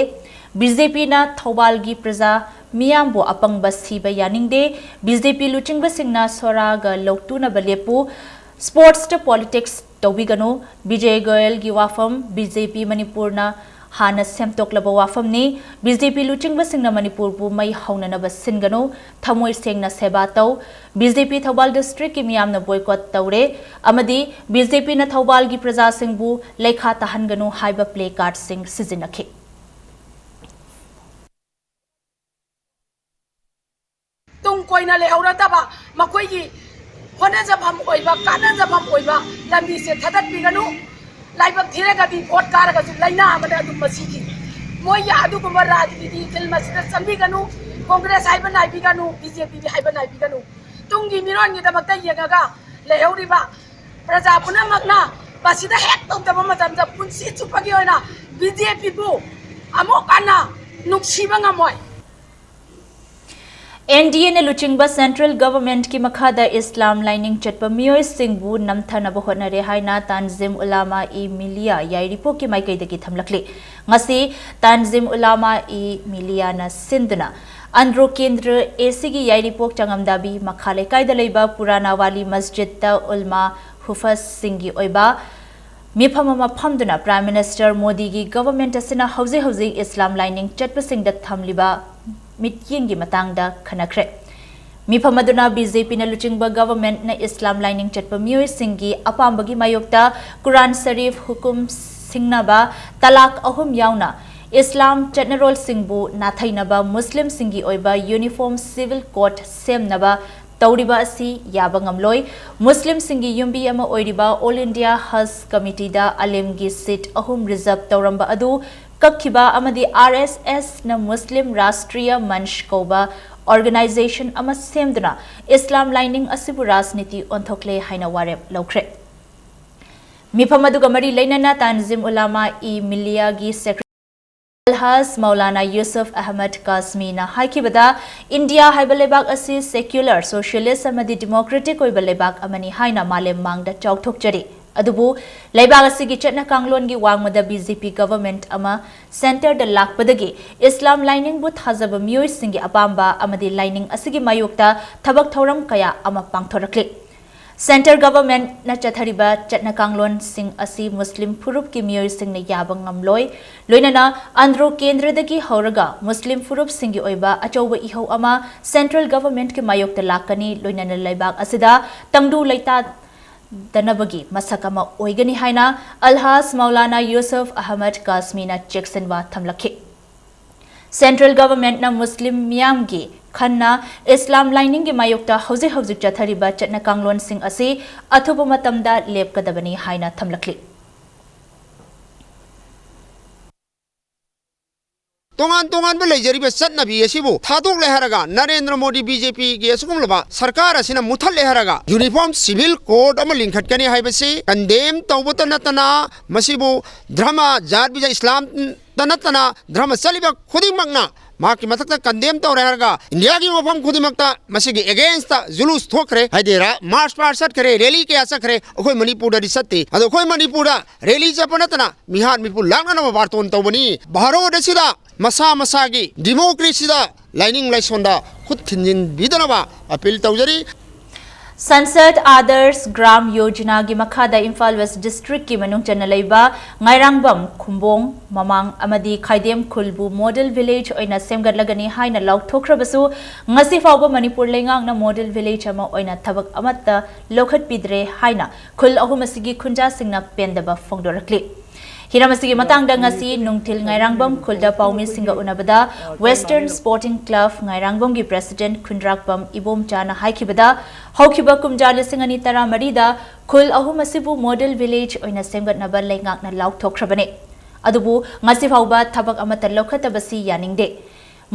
BJPꯅ ꯊꯧꯕꯥꯜꯒꯤ ꯄ꯭ꯔꯖꯥ ꯃꯤꯌꯥꯝꯕꯨ ꯑꯄꯪꯕ ꯁꯤꯕ ꯌꯥꯅꯤꯡꯗꯦ꯫ BJP ꯂꯨꯆꯤꯡꯕꯁꯤꯡꯅ ꯁꯣꯔꯥꯒ ꯂꯧꯇꯨꯅꯕ ꯂꯦꯞꯄꯨ꯫ Sportsꯇ politics ꯇꯧꯕꯤꯒꯅꯨ꯫ ꯕꯤꯖꯦ ꯒꯣꯌꯜꯒꯤ ꯋꯥꯐꯝ BJP ꯃꯅꯤꯄꯨꯔꯅ ꯍꯥꯟꯅ ꯁꯦꯝꯗꯣꯛꯂꯕ ꯋꯥꯐꯝꯅꯤ꯫ ꯕꯤ ꯖꯦ ꯄꯤ ꯂꯨꯆꯤꯡꯕꯁꯤꯡꯅ ꯃꯅꯤꯄꯨꯔꯕꯨ ꯃꯩ ꯍꯧꯅꯅꯕ ꯁꯤꯟꯒꯅꯨ, ꯊꯃꯣꯏ ꯁꯦꯡꯅ ꯁꯦꯕꯥ ꯇꯧ꯫ ꯕꯤ ꯖꯦ ꯄꯤ ꯊꯧꯕꯥꯜ ꯗꯤꯁꯇ꯭ꯔꯤꯛꯀꯤ ꯃꯤꯌꯥꯝꯅ ꯕꯣꯏꯀꯣꯠ ꯇꯧꯔꯦ ꯑꯃꯗꯤ ꯕꯤ ꯖꯦ ꯄꯤꯅ ꯊꯧꯕꯥꯜꯒꯤ ꯄ꯭ꯔꯖꯥꯁꯤꯡꯕꯨ ꯂꯩꯈꯥ ꯇꯥꯍꯟꯒꯅꯨ ꯍꯥꯏꯕ ꯄ꯭ꯂꯦ ꯀꯥꯔꯗꯁꯤꯡ ꯁꯤꯖꯤꯟꯅꯈꯤ꯫ ꯇꯨꯡ ꯀꯣꯏꯅ ꯂꯩꯍꯧꯔꯗꯕ ꯃꯈꯣꯏꯒꯤ ꯍꯣꯠꯅꯖꯐꯝ ꯑꯣꯏꯕ, ꯀꯥꯟꯅꯖꯐꯝ ꯑꯣꯏꯕ ꯂꯝꯕꯤꯁꯦ ꯊꯥꯗꯠꯄꯤꯒꯅꯨ꯫ ꯂꯥꯏꯕꯛ ꯊꯤꯔꯒꯗꯤ ꯚꯣꯠ ꯀꯥꯔꯒꯁꯨ ꯂꯥꯏꯅꯥ ꯑꯃꯗ ꯑꯗꯨꯝ ꯃꯁꯤꯒꯤ ꯃꯣꯏꯒꯤ ꯑꯗꯨꯒꯨꯝꯕ ꯔꯥꯖꯅꯤꯇꯤ ꯐꯤꯜ ꯃꯁꯤꯗ ꯆꯪꯕꯤꯒꯅꯨ꯫ ꯀꯣꯡꯒ꯭ꯔꯦꯁ ꯍꯥꯏꯕ ꯅꯥꯏꯕꯤꯒꯅꯨ, ꯕꯤ ꯖꯦ ꯄꯤꯒꯤ ꯍꯥꯏꯕ ꯅꯥꯏꯕꯤꯒꯅꯨ꯫ ꯇꯨꯡꯒꯤ ꯃꯤꯔꯣꯟꯒꯤꯗꯃꯛꯇ ꯌꯦꯡꯉꯒ ꯂꯩꯍꯧꯔꯤꯕ ꯄ꯭ꯔꯖꯥ ꯄꯨꯝꯅꯃꯛꯅ ꯃꯁꯤꯗ ꯍꯦꯛ ꯇꯧꯗꯕ ꯃꯇꯝꯗ ꯄꯨꯟꯁꯤ ꯆꯨꯞꯄꯒꯤ ꯑꯣꯏꯅ ꯕꯤ ꯖꯦ ꯄꯤꯕꯨ ꯑꯃꯨꯛ ꯍꯟꯅ ꯅꯨꯡꯁꯤꯕ ꯉꯝꯃꯣꯏ꯫ ꯑꯦꯟ ꯗꯤ ꯑꯦꯅ ꯂꯨꯆꯤꯡꯕ ꯁꯦꯟꯇ꯭ꯔꯦꯜ ꯒꯚꯔꯟꯃꯦꯟꯠꯀꯤ ꯃꯈꯥꯗ ꯏꯁꯂꯥꯝ ꯂꯥꯏꯅꯤꯡ ꯆꯠꯄ ꯃꯤꯑꯣꯏꯁꯤꯡꯕꯨ ꯅꯝꯊꯅꯕ ꯍꯣꯠꯅꯔꯦ ꯍꯥꯏꯅ ꯇꯥꯟꯖꯤꯝ ꯎꯂꯥꯃꯥ ꯏ ꯃꯤꯂꯤꯌꯥ ꯌꯥꯏꯔꯤꯄꯣꯛꯀꯤ ꯃꯥꯏꯀꯩꯗꯒꯤ ꯊꯝꯂꯛꯂꯤ꯫ ꯉꯁꯤ ꯇꯥꯟꯖꯤꯝ ꯎꯂꯥꯃꯥ ꯏ ꯃꯤꯂꯤꯌꯥꯅ ꯁꯤꯟꯗꯨꯅ ꯑꯟꯗ꯭ꯔꯣ ꯀꯦꯟꯗ꯭ꯔ ꯑꯦ ꯁꯤꯒꯤ ꯌꯥꯏꯔꯤꯄꯣꯛ ꯆꯉꯝꯗꯥꯕꯤ ꯃꯈꯥ ꯂꯩꯀꯥꯏꯗ ꯂꯩꯕ ꯄꯨꯔꯥꯅꯥ ꯋꯥꯂꯤ ꯃꯁꯖꯤꯗꯇ ꯎꯂꯃꯥ ꯍꯨꯐꯖꯁꯤꯡꯒꯤ ꯑꯣꯏꯕ ꯃꯤꯐꯝ ꯑꯃ ꯐꯝꯗꯨꯅ ꯄ꯭ꯔꯥꯏꯝ ꯃꯤꯅꯤꯁꯇꯔ ꯃꯣꯗꯤꯒꯤ ꯒꯚꯔꯟꯃꯦꯟꯠ ꯑꯁꯤꯅ ꯍꯧꯖꯤꯛ ꯍꯧꯖꯤꯛ ꯏꯁꯂꯥꯝ ꯂꯥꯏꯅꯤꯡ ꯆꯠꯄꯁꯤꯡꯗ ꯊꯝꯂꯤꯕ ꯃꯤꯠꯌꯦꯡꯒꯤ ꯃꯇꯥꯡꯗ ꯈꯟꯅꯈ꯭ꯔꯦ꯫ ꯃꯤꯐꯝ ꯑꯗꯨꯅ ꯕꯤ ꯖꯦ ꯄꯤꯅ ꯂꯨꯆꯤꯡꯕ ꯒꯚꯔꯟꯃꯦꯟꯠꯅ ꯏꯁꯂꯥꯝ ꯂꯥꯏꯅꯤꯡ ꯆꯠꯄ ꯃꯤꯑꯣꯏꯁꯤꯡꯒꯤ ꯑꯄꯥꯝꯕꯒꯤ ꯃꯥꯌꯣꯛꯇ ꯀꯨꯔꯥꯟ ꯁꯔꯤꯐ ꯍꯨꯀꯨꯝ ꯁꯤꯡꯅꯕ ꯇꯂꯥꯛ ꯑꯍꯨꯝ ꯌꯥꯎꯅ ꯏꯁꯂꯥꯝ ꯆꯠꯅꯔꯣꯜꯁꯤꯡꯕꯨ ꯅꯥꯊꯩꯅꯕ ꯃꯨꯁꯂꯤꯝꯁꯤꯡꯒꯤ ꯑꯣꯏꯕ ꯌꯨꯅꯤꯐꯣꯔꯝ ꯁꯤꯚꯤꯜ ꯀꯣꯗ ꯁꯦꯝꯅꯕ ꯇꯧꯔꯤꯕ ꯑꯁꯤ ꯌꯥꯕ ꯉꯝꯂꯣꯏ꯫ ꯃꯨꯁꯂꯤꯝꯁꯤꯡꯒꯤ ꯌꯨꯝꯕꯤ ꯑꯃ ꯑꯣꯏꯔꯤꯕ ꯑꯣꯜ ꯏꯟꯗꯤꯌꯥ ꯍꯖ ꯀꯃꯤꯇꯤꯗ ꯑꯂꯦꯝꯒꯤ ꯁꯤꯠ ꯑꯍꯨꯝ ꯔꯤꯖꯔꯚ ꯇꯧꯔꯝꯕ ꯑꯗꯨ ꯀꯛꯈꯤꯕ ꯑꯃꯗꯤ ꯑꯥꯔ ꯑꯦꯁ ꯑꯦꯁꯅ ꯃꯨꯁꯂꯤꯝ ꯔꯥꯁꯇ꯭ꯔꯤꯌ ꯃꯟꯆ ꯀꯧꯕ ꯑꯣꯔꯒꯅꯥꯏꯖꯦꯁꯟ ꯑꯃ ꯁꯦꯝꯗꯨꯅ ꯏꯁꯂꯥꯝ ꯂꯥꯏꯅꯤꯡ ꯑꯁꯤꯕꯨ ꯔꯥꯖꯅꯤꯇꯤ ꯑꯣꯟꯊꯣꯛꯂꯦ ꯍꯥꯏꯅ ꯋꯥꯔꯦꯞ ꯂꯧꯈ꯭ꯔꯦ꯫ ꯃꯤꯐꯝ ꯑꯗꯨꯒ ꯃꯔꯤ ꯂꯩꯅꯅ ꯇꯥꯟꯖꯤꯝ ꯎꯂꯥꯃꯥ E ꯃꯤꯂꯤꯌꯥꯒꯤ secretary ꯑꯜꯍꯥꯖ Maulana Yusuf Ahmad ꯀꯥꯁꯃꯤꯅ ꯍꯥꯏꯈꯤꯕꯗ, India ꯍꯥꯏꯕ ꯂꯩꯕꯥꯛ ꯑꯁꯤ ꯁꯦꯀ꯭ꯌꯨꯂꯔ, ꯁꯣꯁꯤꯌꯦꯂꯤꯁ ꯑꯃꯗꯤ ꯗꯤꯃꯣꯀ꯭ꯔꯦꯇꯤꯛ ꯑꯣꯏꯕ ꯂꯩꯕꯥꯛ ꯑꯃꯅꯤ ꯍꯥꯏꯅ ꯃꯥꯂꯦꯝ ꯃꯥꯡꯗ ꯆꯥꯎꯊꯣꯛꯆꯔꯤ꯫ ꯑꯗꯨꯕꯨ ꯂꯩꯕꯥꯛ ꯑꯁꯤꯒꯤ ꯆꯠꯅ ꯀꯥꯡꯂꯣꯟꯒꯤ ꯋꯥꯡꯃꯗ ꯕꯤ ꯖꯦ ꯄꯤ ꯒꯚꯔꯟꯃꯦꯟꯠ ꯑꯃ ꯁꯦꯟꯇꯔꯗ ꯂꯥꯛꯄꯗꯒꯤ ꯏꯁꯂꯥꯝ ꯂꯥꯏꯅꯤꯡꯕꯨ ꯊꯥꯖꯕ ꯃꯤꯑꯣꯏꯁꯤꯡꯒꯤ ꯑꯄꯥꯝꯕ ꯑꯃꯗꯤ ꯂꯥꯏꯅꯤꯡ ꯑꯁꯤꯒꯤ ꯃꯥꯌꯣꯛꯇ ꯊꯕꯛ ꯊꯧꯔꯝ ꯀꯌꯥ ꯑꯃ ꯄꯥꯡꯊꯣꯔꯛꯂꯤ꯫ Central Governmentꯅ ꯆꯠꯊꯔꯤꯕ ꯆꯠꯅ ꯀꯥꯡꯂꯣꯟꯁꯤꯡ ꯑꯁꯤ ꯃꯨꯁꯂꯤꯝ ꯐꯨꯔꯨꯞꯀꯤ ꯃꯤꯑꯣꯏꯁꯤꯡꯅ ꯌꯥꯕ ꯉꯝꯂꯣꯏ꯫ ꯂꯣꯏꯅꯅ ꯑꯟꯗ꯭ꯔꯣ ꯀꯦꯟꯗ꯭ꯔꯗꯒꯤ ꯍꯧꯔꯒ ꯃꯨꯁꯂꯤꯝ ꯐꯨꯔꯨꯞꯁꯤꯡꯒꯤ ꯑꯣꯏꯕ ꯑꯆꯧꯕ ꯏꯍꯧ ꯑꯃ Central Governmentꯀꯤ ꯃꯥꯌꯣꯛꯇ ꯂꯥꯛꯀꯅꯤ꯫ ꯂꯣꯏꯅꯅ ꯂꯩꯕꯥꯛ ꯑꯁꯤꯗ ꯇꯪꯗꯨ ꯂꯩꯇꯥꯗꯅꯕꯒꯤ ꯃꯁꯛ ꯑꯃ ꯑꯣꯏꯒꯅꯤ ꯍꯥꯏꯅ ꯑꯜꯍꯥꯖ ꯃꯧꯂꯥꯅꯥ ꯌꯨꯁꯨꯐ ꯑꯍꯃꯗ ꯀꯥꯁꯃꯤꯅ ꯆꯦꯛꯁꯤꯟꯋꯥ ꯊꯝꯂꯛꯈꯤ꯫ Central Governmentꯅ ꯃꯨꯁꯂꯤꯝ ꯃꯤꯌꯥꯝꯒꯤ ꯈꯟꯅ ꯏꯁꯂꯥꯝ ꯂꯥꯏꯅꯤꯡꯒꯤ ꯃꯥꯌꯣꯛꯇ ꯍꯧꯖꯤꯛ ꯍꯧꯖꯤꯛ ꯆꯠꯊꯔꯤꯕ ꯆꯠꯅ ꯀꯥꯡꯂꯣꯟꯁꯤꯡ ꯑꯁꯤ ꯑꯊꯨꯕ ꯃꯇꯝꯗ ꯂꯦꯞꯀꯗꯕꯅꯤ ꯍꯥꯏꯅ ꯊꯝꯂꯛꯂꯤ꯫ ꯇꯣꯉꯥꯟ ꯇꯣꯉꯥꯟꯕ ꯂꯩꯖꯔꯤꯕ ꯆꯠꯅꯕꯤ ꯑꯁꯤꯕꯨ ꯊꯥꯗꯣꯛꯂꯦ ꯍꯥꯏꯔꯒ ꯅꯔꯦꯟꯗ꯭ꯔ ꯃꯣꯗꯤ BJPꯒꯤ ꯑꯁꯤꯒꯨꯝꯂꯕ ꯁꯔꯀꯥꯔ ꯑꯁꯤꯅ ꯃꯨꯊꯠꯂꯦ ꯍꯥꯏꯔꯒ Uniform Civil Code ꯑꯃ ꯂꯤꯡꯈꯠꯀꯅꯤ ꯍꯥꯏꯕꯁꯤ condemn ꯇꯧꯕꯇ ꯅꯠꯇꯅ ꯃꯁꯤꯕꯨ ꯙꯔꯃ, ꯖꯥꯠ, ꯕꯤꯖꯥꯠ, ꯏꯁꯂꯥꯝꯇ ꯅꯠꯇꯅ ꯙꯔꯃ ꯆꯠꯂꯤꯕ ꯈꯨꯗꯤꯡꯃꯛꯅ ꯃꯍꯥꯛꯀꯤ ꯃꯊꯛꯇ condemn ꯇꯧꯔꯦ ꯍꯥꯏꯔꯒ ꯏꯟꯗꯤꯌꯥꯒꯤ ꯃꯐꯝ ꯈꯨꯗꯤꯡꯃꯛꯇ ꯃꯁꯤꯒꯤ againstꯇ ꯖꯨꯂꯨꯁ ꯊꯣꯛꯈ꯭ꯔꯦ ꯍꯥꯏꯗꯤ march past ꯆꯠꯈ꯭ꯔꯦ, rally ꯀꯌꯥ ꯆꯠꯈ꯭ꯔꯦ꯫ ꯑꯩꯈꯣꯏ ꯃꯅꯤꯄꯨꯔꯗꯗꯤ ꯆꯠꯇꯦ꯫ ꯑꯗꯣ ꯑꯩꯈꯣꯏ ꯃꯅꯤꯄꯨꯔꯗ rally ꯆꯠꯄ ꯅꯠꯇꯅ ꯃꯤꯍꯥꯠ ꯃꯤꯄꯨ ꯂꯥꯛꯅꯅꯕ ꯕꯥꯔꯇꯣꯟ ꯇꯧꯕꯅꯤ꯫ ꯚꯥꯔꯣꯠ ꯑꯁꯤꯗ ꯃꯁꯥ ꯃꯁꯥꯒꯤ democracyꯗ ꯂꯥꯏꯅꯤꯡ ꯂꯥꯏꯁꯣꯟꯗ ꯈꯨꯠ ꯊꯤꯟꯖꯤꯟꯕꯤꯗꯅꯕ appeal ꯇꯧꯖꯔꯤ꯫ Sansad Adarsh Gram Yojanaꯒꯤ ꯃꯈꯥꯗ ꯏꯝꯐꯥꯜ West Districtꯀꯤ ꯃꯅꯨꯡ ꯆꯟꯅ ꯂꯩꯕ ꯉꯥꯏꯔꯥꯡꯕꯝ, ꯈꯨꯝꯕꯣꯡ, ꯃꯃꯥꯡ ꯑꯃꯗꯤ ꯈꯥꯏꯗꯦꯝ ꯈꯨꯜꯕꯨ model village ꯑꯣꯏꯅ ꯁꯦꯝꯒꯠꯂꯒꯅꯤ ꯍꯥꯏꯅ ꯂꯥꯎꯊꯣꯛꯈ꯭ꯔꯕꯁꯨ, ꯉꯁꯤ ꯐꯥꯎꯕ ꯃꯅꯤꯄꯨꯔ ꯂꯩꯉꯥꯛꯅ model village ꯑꯃ ꯑꯣꯏꯅ ꯊꯕꯛ ꯑꯃꯠꯇ ꯂꯧꯈꯠꯄꯤꯗ꯭ꯔꯦ ꯍꯥꯏꯅ ꯈꯨꯜ ꯑꯍꯨꯝ ꯑꯁꯤꯒꯤ ꯈꯨꯟꯖꯥꯁꯤꯡꯅ ꯄꯦꯟꯗꯕ ꯐꯣꯡꯗꯣꯔꯛꯂꯤ꯫ ꯍꯤꯔꯝ ꯑꯁꯤꯒꯤ ꯃꯇꯥꯡꯗ ꯉꯁꯤ ꯅꯨꯡꯊꯤꯜ ꯉꯥꯏꯔꯥꯡꯕꯝ ꯈꯨꯜꯗ ꯄꯥꯎꯃꯤꯁꯤꯡꯒ ꯎꯅꯕꯗ Western Sporting Club ꯉꯥꯏꯔꯥꯡꯕꯝꯒꯤ President ꯈꯨꯟꯗ꯭ꯔꯥꯛꯄꯝ ꯏꯕꯣꯝꯆꯥꯅ ꯍꯥꯏꯈꯤꯕꯗ, ꯍꯧꯈꯤꯕ ꯀꯨꯝꯖꯥ ꯂꯤꯁꯤꯡ ꯑꯅꯤ ꯇꯔꯥꯃꯔꯤꯗ ꯈꯨꯜ ꯑꯍꯨꯝ ꯑꯁꯤꯕꯨ model village ꯑꯣꯏꯅ ꯁꯦꯝꯒꯠꯅꯕ ꯂꯩꯉꯥꯛꯅ ꯂꯥꯎꯊꯣꯛꯈ꯭ꯔꯕꯅꯤ꯫ ꯑꯗꯨꯕꯨ ꯉꯁꯤ ꯐꯥꯎꯕ ꯊꯕꯛ ꯑꯃꯠꯇ ꯂꯧꯈꯠꯇꯕꯁꯤ ꯌꯥꯅꯤꯡꯗꯦ꯫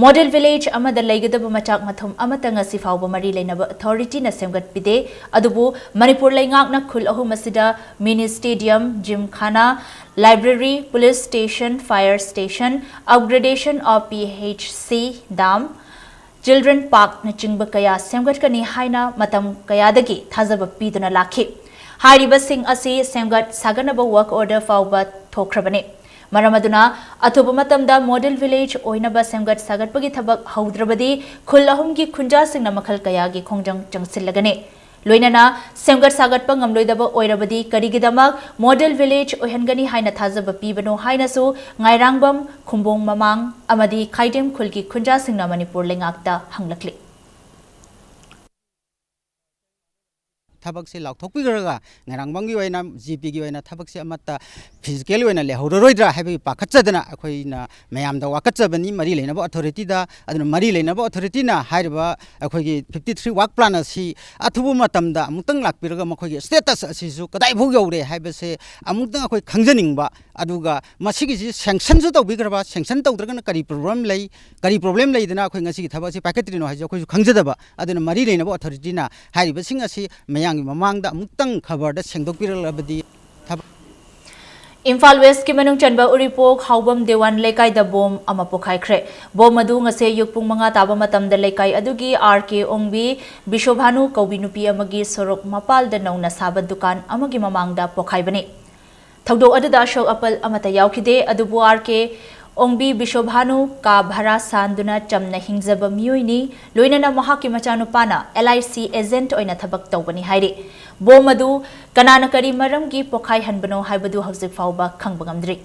Model village ꯑꯃꯗ ꯂꯩꯒꯗꯕ ꯃꯆꯥꯛ ꯃꯊꯨꯝ ꯑꯃꯠꯇ ꯉꯁꯤ ꯐꯥꯎꯕ ꯃꯔꯤ ꯂꯩꯅꯕ authorityꯅ ꯁꯦꯝꯒꯠꯄꯤꯗꯦ꯫ ꯑꯗꯨꯕꯨ ꯃꯅꯤꯄꯨꯔ ꯂꯩꯉꯥꯛꯅ ꯈꯨꯜ ꯑꯍꯨꯝ ꯑꯁꯤꯗ mini stadium, gymkhana, library, police station, fire station, upgradation of PHC, dam, children parkꯅꯆꯤꯡꯕ ꯀꯌꯥ ꯁꯦꯝꯒꯠꯀꯅꯤ ꯍꯥꯏꯅ ꯃꯇꯝ ꯀꯌꯥꯗꯒꯤ ꯊꯥꯖꯕ ꯄꯤꯗꯨꯅ ꯂꯥꯛꯈꯤ꯫ ꯍꯥꯏꯔꯤꯕꯁꯤꯡ ꯑꯁꯤ ꯁꯦꯝꯒꯠ ꯁꯥꯒꯠꯅꯕ work order ꯐꯥꯎꯕ ꯊꯣꯛꯈ꯭ꯔꯕꯅꯤ꯫ ꯃꯔꯝ ꯑꯗꯨꯅ ꯑꯊꯨꯕ ꯃꯇꯝꯗ model village ꯑꯣꯏꯅꯕ ꯁꯦꯝꯒꯠ ꯁꯥꯒꯠꯄꯒꯤ ꯊꯕꯛ ꯍꯧꯗ꯭ꯔꯕꯗꯤ ꯈꯨꯜ ꯑꯍꯨꯝꯒꯤ ꯈꯨꯟꯖꯥꯁꯤꯡꯅ ꯃꯈꯜ ꯀꯌꯥꯒꯤ ꯈꯣꯡꯖꯪ ꯆꯪꯁꯤꯜꯂꯒꯅꯤ꯫ ꯂꯣꯏꯅꯅ ꯁꯦꯝꯒꯠ ꯁꯥꯒꯠꯄ ꯉꯝꯂꯣꯏꯗꯕ ꯑꯣꯏꯔꯕꯗꯤ ꯀꯔꯤꯒꯤꯗꯃꯛ model village ꯑꯣꯏꯍꯟꯒꯅꯤ ꯍꯥꯏꯅ ꯊꯥꯖꯕ ꯄꯤꯕꯅꯣ ꯍꯥꯏꯅꯁꯨ ꯉꯥꯏꯔꯥꯡꯕꯝ, ꯈꯨꯝꯕꯣꯡ ꯃꯃꯥꯡ ꯑꯃꯗꯤ ꯈꯥꯏꯗꯦꯝ ꯈꯨꯜꯒꯤ ꯈꯨꯟꯖꯥꯁꯤꯡꯅ ꯃꯅꯤꯄꯨꯔ ꯂꯩꯉꯥꯛꯇ ꯍꯪꯂꯛꯂꯤ꯫ ꯊꯕꯛꯁꯦ ꯂꯥꯎꯊꯣꯛꯄꯤꯈ꯭ꯔꯒ ꯉꯥꯏꯔꯥꯡꯕꯝꯒꯤ ꯑꯣꯏꯅ, ꯖꯤ ꯄꯤꯒꯤ ꯑꯣꯏꯅ ꯊꯕꯛꯁꯦ ꯑꯃꯠꯇ ꯐꯤꯖꯤꯀꯦꯜ ꯑꯣꯏꯅ ꯂꯩꯍꯧꯔꯔꯣꯏꯗ꯭ꯔꯥ ꯍꯥꯏꯕꯒꯤ ꯄꯥꯈꯠꯆꯗꯅ ꯑꯩꯈꯣꯏꯅ ꯃꯌꯥꯝꯗ ꯋꯥꯀꯠꯆꯕꯅꯤ, ꯃꯔꯤ ꯂꯩꯅꯕ ꯑꯣꯊꯣꯔꯤꯇꯤꯗ꯫ ꯑꯗꯨꯅ ꯃꯔꯤ ꯂꯩꯅꯕ ꯑꯣꯊꯣꯔꯤꯇꯤꯅ ꯍꯥꯏꯔꯤꯕ ꯑꯩꯈꯣꯏꯒꯤ fifty three work plan ꯑꯁꯤ ꯑꯊꯨꯕ ꯃꯇꯝꯗ ꯑꯃꯨꯛꯇꯪ ꯂꯥꯛꯄꯤꯔꯒ ꯃꯈꯣꯏꯒꯤ ꯁ꯭ꯇꯦꯇꯁ ꯑꯁꯤꯁꯨ ꯀꯗꯥꯏꯐꯥꯎ ꯌꯧꯔꯦ ꯍꯥꯏꯕꯁꯦ ꯑꯃꯨꯛꯇꯪ ꯑꯩꯈꯣꯏ ꯈꯪꯖꯅꯤꯡꯕ꯫ ꯑꯗꯨꯒ ꯃꯁꯤꯒꯤꯁꯤ ꯁꯦꯡꯁꯟꯁꯨ ꯇꯧꯕꯤꯈ꯭ꯔꯕ, ꯁꯦꯡꯁꯟ ꯇꯧꯗ꯭ꯔꯒꯅ ꯀꯔꯤ ꯄ꯭ꯔꯣꯕ꯭ꯂꯦꯝ ꯂꯩ, ꯀꯔꯤ ꯄ꯭ꯔꯣꯕ꯭ꯂꯦꯝ ꯂꯩꯗꯅ ꯑꯩꯈꯣꯏ ꯉꯁꯤꯒꯤ ꯊꯕꯛ ꯑꯁꯤ ꯄꯥꯏꯈꯠꯇ꯭ꯔꯤꯅꯣ ꯍꯥꯏꯁꯦ ꯑꯩꯈꯣꯏꯁꯨ ꯈꯪꯖꯗꯕ꯫ ꯑꯗꯨꯅ ꯃꯔꯤ ꯂꯩꯅꯕ ꯑꯣꯊꯣꯔꯤꯇꯤꯅ ꯍꯥꯏꯔꯤꯕꯁꯤꯡ ꯑꯁꯤ ꯃꯌꯥꯝꯒꯤ ꯃꯃꯥꯡꯗ ꯑꯃꯨꯛꯇꯪ ꯈꯕꯔꯗ ꯁꯦꯡꯗꯣꯛꯄꯤꯔꯛꯂꯕꯗꯤ ꯊꯕꯛ ꯏꯝꯐꯥꯜ ꯋꯦꯁꯀꯤ ꯃꯅꯨꯡ ꯆꯟꯕ ꯎꯔꯤꯄꯣꯛ ꯍꯥꯎꯕꯝ ꯗꯦꯋꯥꯟ ꯂꯩꯀꯥꯏꯗ ꯕꯣꯝ ꯑꯃ ꯄꯣꯈꯥꯏꯈ꯭ꯔꯦ꯫ ꯕꯣꯝ ꯑꯗꯨ ꯉꯁꯤ ꯑꯌꯨꯛ ꯄꯨꯡ ꯃꯉꯥ ꯇꯥꯕ ꯃꯇꯝꯗ ꯂꯩꯀꯥꯏ ꯑꯗꯨꯒꯤ ꯑꯥꯔ ꯀꯦ ꯑꯣꯡꯕꯤ ꯕꯤꯁꯣꯚꯥꯅꯨ ꯀꯧꯕꯤ ꯅꯨꯄꯤ ꯑꯃꯒꯤ ꯁꯣꯔꯣꯛ ꯃꯄꯥꯜꯗ ꯅꯧꯅ ꯁꯥꯕ ꯗꯨꯀꯥꯟ ꯑꯃꯒꯤ ꯃꯃꯥꯡꯗ ꯄꯣꯈꯥꯏꯕꯅꯤ꯫ ꯊꯧꯗꯣꯛ ꯑꯗꯨꯗ ꯑꯁꯣꯛ ꯑꯄꯜ ꯑꯃꯠꯇ ꯌꯥꯎꯈꯤꯗꯦ, ꯑꯗꯨꯕꯨ ꯑꯥꯔ ꯀꯦ ꯑꯣꯡꯕꯤ ꯕꯤꯁꯣꯚꯥꯅꯨ ꯀꯥ ꯚꯔꯥ ꯁꯥꯟꯗꯨꯅ ꯆꯝꯅ ꯍꯤꯡꯖꯕ ꯃꯤꯑꯣꯏꯅꯤ, ꯂꯣꯏꯅꯅ ꯃꯍꯥꯛꯀꯤ ꯃꯆꯥꯅꯨꯄꯥꯅ ꯑꯦꯜ ꯑꯥꯏ ꯁꯤ ꯑꯦꯖꯦꯟꯠ ꯑꯣꯏꯅ ꯊꯕꯛ ꯇꯧꯕꯅꯤ ꯍꯥꯏꯔꯤ꯫ ꯕꯣꯝ ꯑꯗꯨ ꯀꯅꯥꯅ ꯀꯔꯤ ꯃꯔꯝꯒꯤ ꯄꯣꯈꯥꯏꯍꯟꯕꯅꯣ ꯍꯥꯏꯕꯗꯨ ꯍꯧꯖꯤꯛ ꯐꯥꯎꯕ ꯈꯪꯕ ꯉꯝꯗ꯭ꯔꯤ꯫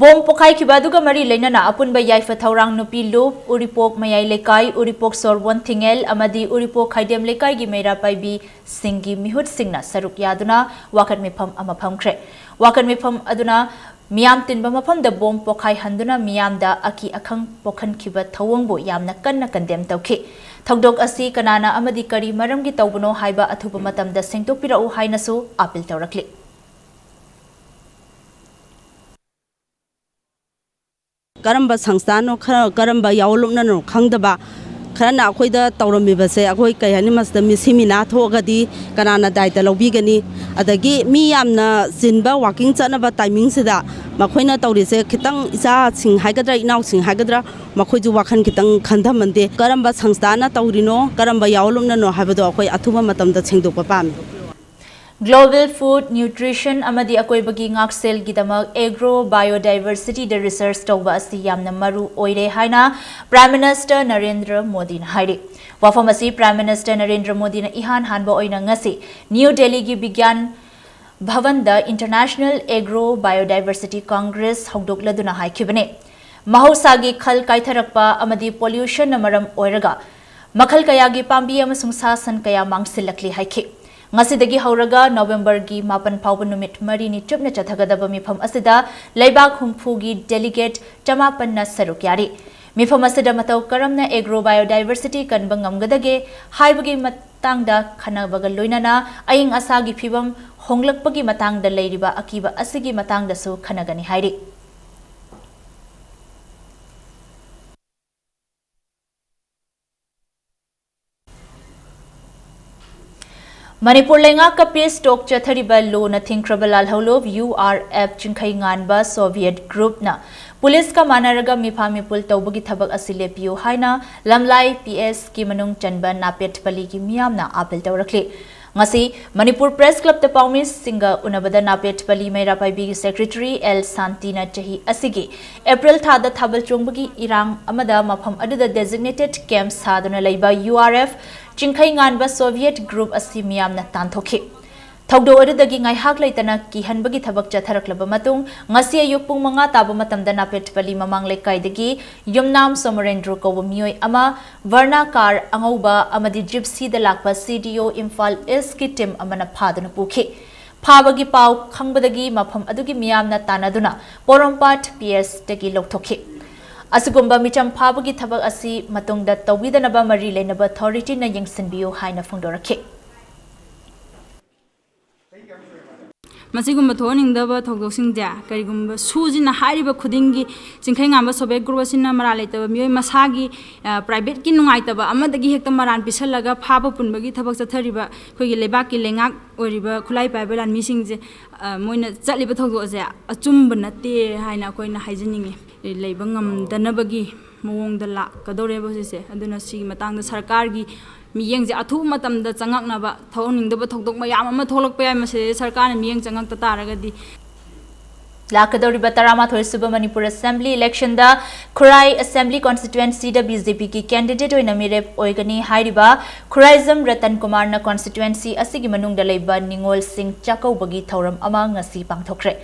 ꯕꯣꯝ ꯄꯣꯈꯥꯏꯈꯤꯕ ꯑꯗꯨꯒ ꯃꯔꯤ ꯂꯩꯅꯅ ꯑꯄꯨꯟꯕ ꯌꯥꯏꯐ ꯊꯧꯔꯥꯡ ꯅꯨꯄꯤ ꯂꯨꯞ, ꯎꯔꯤꯄꯣꯛ ꯃꯌꯥꯏ ꯂꯩꯀꯥꯏ, ꯎꯔꯤꯄꯣꯛ ꯁꯣꯔꯕꯣꯟ ꯊꯤꯡꯉꯦꯜ ꯑꯃꯗꯤ ꯎꯔꯤꯄꯣꯛ ꯈꯥꯏꯗꯦꯝ ꯂꯩꯀꯥꯏꯒꯤ ꯃꯩꯔꯥ ꯄꯥꯏꯕꯤꯁꯤꯡꯒꯤ ꯃꯤꯍꯨꯠꯁꯤꯡꯅ ꯁꯔꯨꯛ ꯌꯥꯗꯨꯅ ꯋꯥꯀꯠ ꯃꯤꯐꯝ ꯑꯃ ꯐꯝꯈ꯭ꯔꯦ꯫ ꯋꯥꯀꯠ ꯃꯤꯐꯝ ꯑꯗꯨꯅ ꯃꯤꯌꯥꯝ ꯇꯤꯟꯕ ꯃꯐꯝꯗ ꯕꯣꯝ ꯄꯣꯈꯥꯏꯍꯟꯗꯨꯅ ꯃꯤꯌꯥꯝꯗ ꯑꯀꯤ ꯑꯈꯪ ꯄꯣꯛꯍꯟꯈꯤꯕ ꯊꯧꯑꯣꯡꯕꯨ ꯌꯥꯝꯅ ꯀꯟꯅ ꯀꯟꯗꯦꯝ ꯇꯧꯈꯤ꯫ ꯊꯧꯗꯣꯛ ꯑꯁꯤ ꯀꯅꯥꯅ ꯑꯃꯗꯤ ꯀꯔꯤ ꯃꯔꯝꯒꯤ ꯇꯧꯕꯅꯣ ꯍꯥꯏꯕ ꯑꯊꯨꯕ ꯃꯇꯝꯗ ꯁꯦꯡꯗꯣꯛꯄꯤꯔꯛꯎ ꯍꯥꯏꯅꯁꯨ ꯑꯥꯄꯤꯜ ꯇꯧꯔꯛꯂꯤ꯫ ꯀꯔꯝꯕ ꯁꯪꯁꯊꯥꯟꯅꯣ, ꯈꯔ ꯀꯔꯝꯕ ꯌꯥꯑꯣꯟꯂꯨꯞꯅꯅꯣ ꯈꯪꯗꯕ ꯈꯔꯅ ꯑꯩꯈꯣꯏꯗ ꯇꯧꯔꯝꯃꯤꯕꯁꯦ, ꯑꯩꯈꯣꯏ ꯀꯩ ꯍꯥꯏꯅꯤ, ꯃꯁꯤꯗ ꯃꯤꯁꯤ ꯃꯤꯅꯥ ꯊꯣꯛꯑꯒꯗꯤ ꯀꯅꯥꯅ ꯗꯥꯏꯇ ꯂꯧꯕꯤꯒꯅꯤ? ꯑꯗꯒꯤ ꯃꯤ ꯌꯥꯝꯅ ꯆꯤꯟꯕ ꯋꯥꯀꯤꯡ ꯆꯠꯅꯕ ꯇꯥꯏꯃꯤꯡꯁꯤꯗ ꯃꯈꯣꯏꯅ ꯇꯧꯔꯤꯁꯦ ꯈꯤꯇꯪ ꯏꯆꯥꯁꯤꯡ ꯍꯥꯏꯒꯗ꯭ꯔꯥ, ꯏꯅꯥꯎꯁꯤꯡ ꯍꯥꯏꯒꯗ꯭ꯔꯥ, ꯃꯈꯣꯏꯁꯨ ꯋꯥꯈꯜ ꯈꯤꯇꯪ ꯈꯟꯊꯃꯟꯗꯦ꯫ ꯀꯔꯝꯕ ꯁꯪꯁꯊꯥꯟꯅ ꯇꯧꯔꯤꯅꯣ, ꯀꯔꯝꯕ ꯌꯥꯑꯣꯟꯂꯨꯞꯅꯅꯣ ꯍꯥꯏꯕꯗꯣ ꯑꯩꯈꯣꯏ ꯑꯊꯨꯕ ꯃꯇꯝꯗ ꯁꯦꯡꯗꯣꯛꯄ ꯄꯥꯝꯃꯤ꯫ Global food, nutrition ꯑꯃꯗꯤ ꯑꯀꯣꯏꯕꯒꯤ ꯉꯥꯛꯁꯦꯜꯒꯤꯗꯃꯛ agro biodiversityꯗ research ꯇꯧꯕ ꯑꯁꯤ ꯌꯥꯝꯅ ꯃꯔꯨ ꯑꯣꯏꯔꯦ ꯍꯥꯏꯅ Prime Minister ꯅꯔꯦꯟꯗ꯭ꯔ ꯃꯣꯗꯤꯅ ꯍꯥꯏꯔꯤ꯫ ꯋꯥꯐꯝ ꯑꯁꯤ Prime Minister ꯅꯔꯦꯟꯗ꯭ꯔ ꯃꯣꯗꯤꯅ ꯏꯍꯥꯟ ꯍꯥꯟꯕ ꯑꯣꯏꯅ ꯉꯁꯤ ꯅ꯭ꯌꯨ ꯗꯦꯜꯂꯤꯒꯤ ꯕꯤꯒ꯭ꯌꯥꯟ ꯚꯕꯟꯗ International Agro Biodiversity Congress ꯍꯧꯗꯣꯛꯂꯗꯨꯅ ꯍꯥꯏꯈꯤꯕꯅꯤ꯫ ꯃꯍꯧꯁꯥꯒꯤ ꯈꯜ ꯀꯥꯏꯊꯔꯛꯄ ꯑꯃꯗꯤ pollutionꯅ ꯃꯔꯝ ꯑꯣꯏꯔꯒ ꯃꯈꯜ ꯀꯌꯥꯒꯤ ꯄꯥꯝꯕꯤ ꯑꯃꯁꯨꯡ ꯁꯥ ꯁꯟ ꯀꯌꯥ ꯃꯥꯡꯁꯤꯜꯂꯛꯂꯤ ꯍꯥꯏꯈꯤ꯫ ꯉꯁꯤꯗꯒꯤ ꯍꯧꯔꯒ ꯅꯣꯚꯦꯝꯕꯔꯒꯤ ꯃꯥꯄꯟ ꯐꯥꯎꯕ ꯅꯨꯃꯤꯠ ꯃꯔꯤꯅꯤ ꯆꯨꯞꯅ ꯆꯠꯊꯒꯗꯕ ꯃꯤꯐꯝ ꯑꯁꯤꯗ ꯂꯩꯕꯥꯛ ꯍꯨꯝꯐꯨꯒꯤ delegate ꯆꯃꯥꯄꯟꯅ ꯁꯔꯨꯛ ꯌꯥꯔꯤ꯫ ꯃꯤꯐꯝ ꯑꯁꯤꯗ ꯃꯇꯧ ꯀꯔꯝꯅ agro biodiversity ꯀꯟꯕ ꯉꯝꯒꯗꯒꯦ ꯍꯥꯏꯕꯒꯤ ꯃꯇꯥꯡꯗ ꯈꯟꯅꯕꯒ ꯂꯣꯏꯅꯅ ꯑꯏꯪ ꯑꯁꯥꯒꯤ ꯐꯤꯕꯝ ꯍꯣꯡꯂꯛꯄꯒꯤ ꯃꯇꯥꯡꯗ ꯂꯩꯔꯤꯕ ꯑꯀꯤꯕ ꯑꯁꯤꯒꯤ ꯃꯇꯥꯡꯗꯁꯨ ꯈꯟꯅꯒꯅꯤ ꯍꯥꯏꯔꯤ꯫ ꯃꯅꯤꯄꯨꯔ ꯂꯩꯉꯥꯛꯀ peace talk ꯆꯠꯊꯔꯤꯕ ꯂꯨꯅ ꯊꯤꯡꯈ꯭ꯔꯕ ꯂꯥꯜꯍꯧꯂꯨꯞ URF ꯆꯤꯡꯈꯩꯉꯥꯟꯕ Soviet groupꯅ ꯄꯨꯂꯤꯁꯀ ꯃꯥꯟꯅꯔꯒ ꯃꯤꯐꯥ ꯃꯤꯄꯨꯜ ꯇꯧꯕꯒꯤ ꯊꯕꯛ ꯑꯁꯤ ꯂꯦꯞꯄꯤꯌꯨ ꯍꯥꯏꯅ ꯂꯝꯂꯥꯏ PSꯀꯤ ꯃꯅꯨꯡ ꯆꯟꯕ ꯅꯥꯄꯦꯠꯄꯂꯤꯒꯤ ꯃꯤꯌꯥꯝꯅ ꯑꯥꯄꯤꯜ ꯇꯧꯔꯛꯂꯤ꯫ ꯉꯁꯤ ꯃꯅꯤꯄꯨꯔ Press Clubꯇ ꯄꯥꯎꯃꯤꯁꯤꯡꯒ ꯎꯅꯕꯗ ꯅꯥꯄꯦꯠꯄꯂꯤ ꯃꯩꯔꯥ ꯄꯥꯏꯕꯤꯒꯤ secretary L ꯁꯥꯟꯇꯤꯅ ꯆꯍꯤ ꯑꯁꯤꯒꯤ ꯑꯦꯄ꯭ꯔꯤꯜ ꯊꯥꯗ ꯊꯥꯕꯜ ꯆꯣꯡꯕꯒꯤ ꯏꯔꯥꯡ ꯑꯃꯗ ꯃꯐꯝ ꯑꯗꯨꯗ designated camp ꯁꯥꯗꯨꯅ ꯂꯩꯕ URF ꯆꯤꯡꯈꯩꯉꯥꯟꯕ Soviet group ꯑꯁꯤ ꯃꯤꯌꯥꯝꯅ ꯇꯥꯟꯊꯣꯛꯈꯤ꯫ ꯊꯧꯗꯣꯛ ꯑꯗꯨꯗꯒꯤ ꯉꯥꯏꯍꯥꯛ ꯂꯩꯇꯅ ꯀꯤꯍꯟꯕꯒꯤ ꯊꯕꯛ ꯆꯠꯊꯔꯛꯂꯕ ꯃꯇꯨꯡ, ꯉꯁꯤ ꯑꯌꯨꯛ ꯄꯨꯡ ꯃꯉꯥ ꯇꯥꯕ ꯃꯇꯝꯗ ꯅꯥꯄꯦꯠꯄꯂꯤ ꯃꯃꯥꯡ ꯂꯩꯀꯥꯏꯗꯒꯤ ꯌꯨꯝꯅꯥꯝ ꯁꯣꯃꯣꯔꯦꯟꯗ꯭ꯔꯣ ꯀꯧꯕ ꯃꯤꯑꯣꯏ ꯑꯃ Verna car ꯑꯉꯧꯕ ꯑꯃꯗꯤ Gypsyꯗ ꯂꯥꯛꯄ CDO ꯏꯝꯐꯥꯜ Eastꯀꯤ team ꯑꯃꯅ ꯐꯥꯗꯨꯅ ꯄꯨꯈꯤ꯫ ꯐꯥꯕꯒꯤ ꯄꯥꯎ ꯈꯪꯕꯗꯒꯤ ꯃꯐꯝ ꯑꯗꯨꯒꯤ ꯃꯤꯌꯥꯝꯅ ꯇꯥꯟꯅꯗꯨꯅ ꯄꯣꯔꯣꯝꯄꯥꯠ PSꯇꯒꯤ ꯂꯧꯊꯣꯛꯈꯤ꯫ ꯑꯁꯤꯒꯨꯝꯕ ꯃꯤꯆꯝ ꯐꯥꯕꯒꯤ ꯊꯕꯛ ꯑꯁꯤ ꯃꯇꯨꯡꯗ ꯇꯧꯕꯤꯗꯅꯕ ꯃꯔꯤ ꯂꯩꯅꯕ authorityꯅ ꯌꯦꯡꯁꯤꯟꯕꯤꯌꯨ ꯍꯥꯏꯅ ꯐꯣꯡꯗꯣꯔꯛꯈꯤ꯫ ꯃꯁꯤꯒꯨꯝꯕ ꯊꯣꯛꯍꯟꯅꯤꯡꯗꯕ ꯊꯧꯗꯣꯛꯁꯤꯡꯁꯦ ꯀꯔꯤꯒꯨꯝꯕ ꯁꯨꯁꯤꯅ ꯍꯥꯏꯔꯤꯕ ꯈꯨꯗꯤꯡꯒꯤ ꯆꯤꯡꯈꯩꯉꯥꯟꯕ Soviet group ꯑꯁꯤꯅ ꯃꯔꯥꯜ ꯂꯩꯇꯕ ꯃꯤꯑꯣꯏ ꯃꯁꯥꯒꯤ, ꯑ, privateꯀꯤ ꯅꯨꯡꯉꯥꯏꯇꯕ ꯑꯃꯗꯒꯤ ꯍꯦꯛꯇ ꯃꯔꯥꯜ ꯄꯤꯁꯜꯂꯒ ꯐꯥꯕ ꯄꯨꯟꯕꯒꯤ ꯊꯕꯛ ꯆꯠꯊꯔꯤꯕ ꯑꯩꯈꯣꯏꯒꯤ ꯂꯩꯕꯥꯛꯀꯤ ꯂꯩꯉꯥꯛ ꯑꯣꯏꯔꯤꯕ ꯈꯨꯠꯂꯥꯏ ꯄꯥꯏꯕ ꯂꯥꯟꯃꯤꯁꯤꯡꯁꯦ, ꯑ, ꯃꯣꯏꯅ ꯆꯠꯂꯤꯕ ꯊꯧꯗꯣꯛ ꯑꯁꯦ ꯑꯆꯨꯝꯕ ꯅꯠꯇꯦ ꯍꯥꯏꯅ ꯑꯩꯈꯣꯏꯅ ꯍꯥꯏꯖꯅꯤꯡꯉꯤ꯫ ꯂꯩꯕ ꯉꯝꯗꯅꯕꯒꯤ ꯃꯑꯣꯡꯗ ꯂꯥꯛꯀꯗꯧꯔꯦꯕ ꯍꯧꯖꯤꯛꯁꯦ꯫ ꯑꯗꯨꯅ ꯁꯤꯒꯤ ꯃꯇꯥꯡꯗ ꯁꯔꯀꯥꯔꯒꯤ ꯃꯤꯠꯌꯦꯡꯁꯦ ꯑꯊꯨꯕ ꯃꯇꯝꯗ ꯆꯪꯉꯛꯅꯕ, ꯊꯣꯛꯍꯟꯅꯤꯡꯗꯕ ꯊꯧꯗꯣꯛ ꯃꯌꯥꯝ ꯑꯃ ꯊꯣꯛꯂꯛꯄ ꯌꯥꯏ꯫ ꯃꯁꯤꯗꯩꯗ ꯁꯔꯀꯥꯔꯅ ꯃꯤꯠꯌꯦꯡ ꯆꯪꯉꯛꯇ ꯇꯥꯔꯒꯗꯤ꯫ ꯂꯥꯛꯀꯗꯧꯔꯤꯕ ꯇꯔꯥꯃꯥꯊꯣꯏ ꯁꯨꯕ ꯃꯅꯤꯄꯨꯔ ꯑꯦꯁꯦꯝꯕ꯭ꯂꯤ ꯏꯂꯦꯛꯁꯟꯗ ꯈꯨꯔꯥꯏ ꯑꯦꯁꯦꯝꯕ꯭ꯂꯤ ꯀꯣꯟꯁꯇꯤꯇ꯭ꯋꯦꯟꯁꯤꯗ ꯕꯤ ꯖꯦ ꯄꯤꯒꯤ ꯀꯦꯟꯗꯤꯗꯦꯠ ꯑꯣꯏꯅ ꯃꯤꯔꯦꯞ ꯑꯣꯏꯒꯅꯤ ꯍꯥꯏꯔꯤꯕ ꯈꯨꯔꯥꯏꯖꯝ ꯔꯇꯟ ꯀꯨꯃꯥꯔꯅ ꯀꯣꯟꯁꯇꯤꯇ꯭ꯋꯦꯟꯁꯤ ꯑꯁꯤꯒꯤ ꯃꯅꯨꯡꯗ ꯂꯩꯕ ꯅꯤꯉꯣꯜꯁꯤꯡ ꯆꯥꯛꯀꯧꯕꯒꯤ ꯊꯧꯔꯝ ꯑꯃ ꯉꯁꯤ ꯄꯥꯡꯊꯣꯛꯈ꯭ꯔꯦ꯫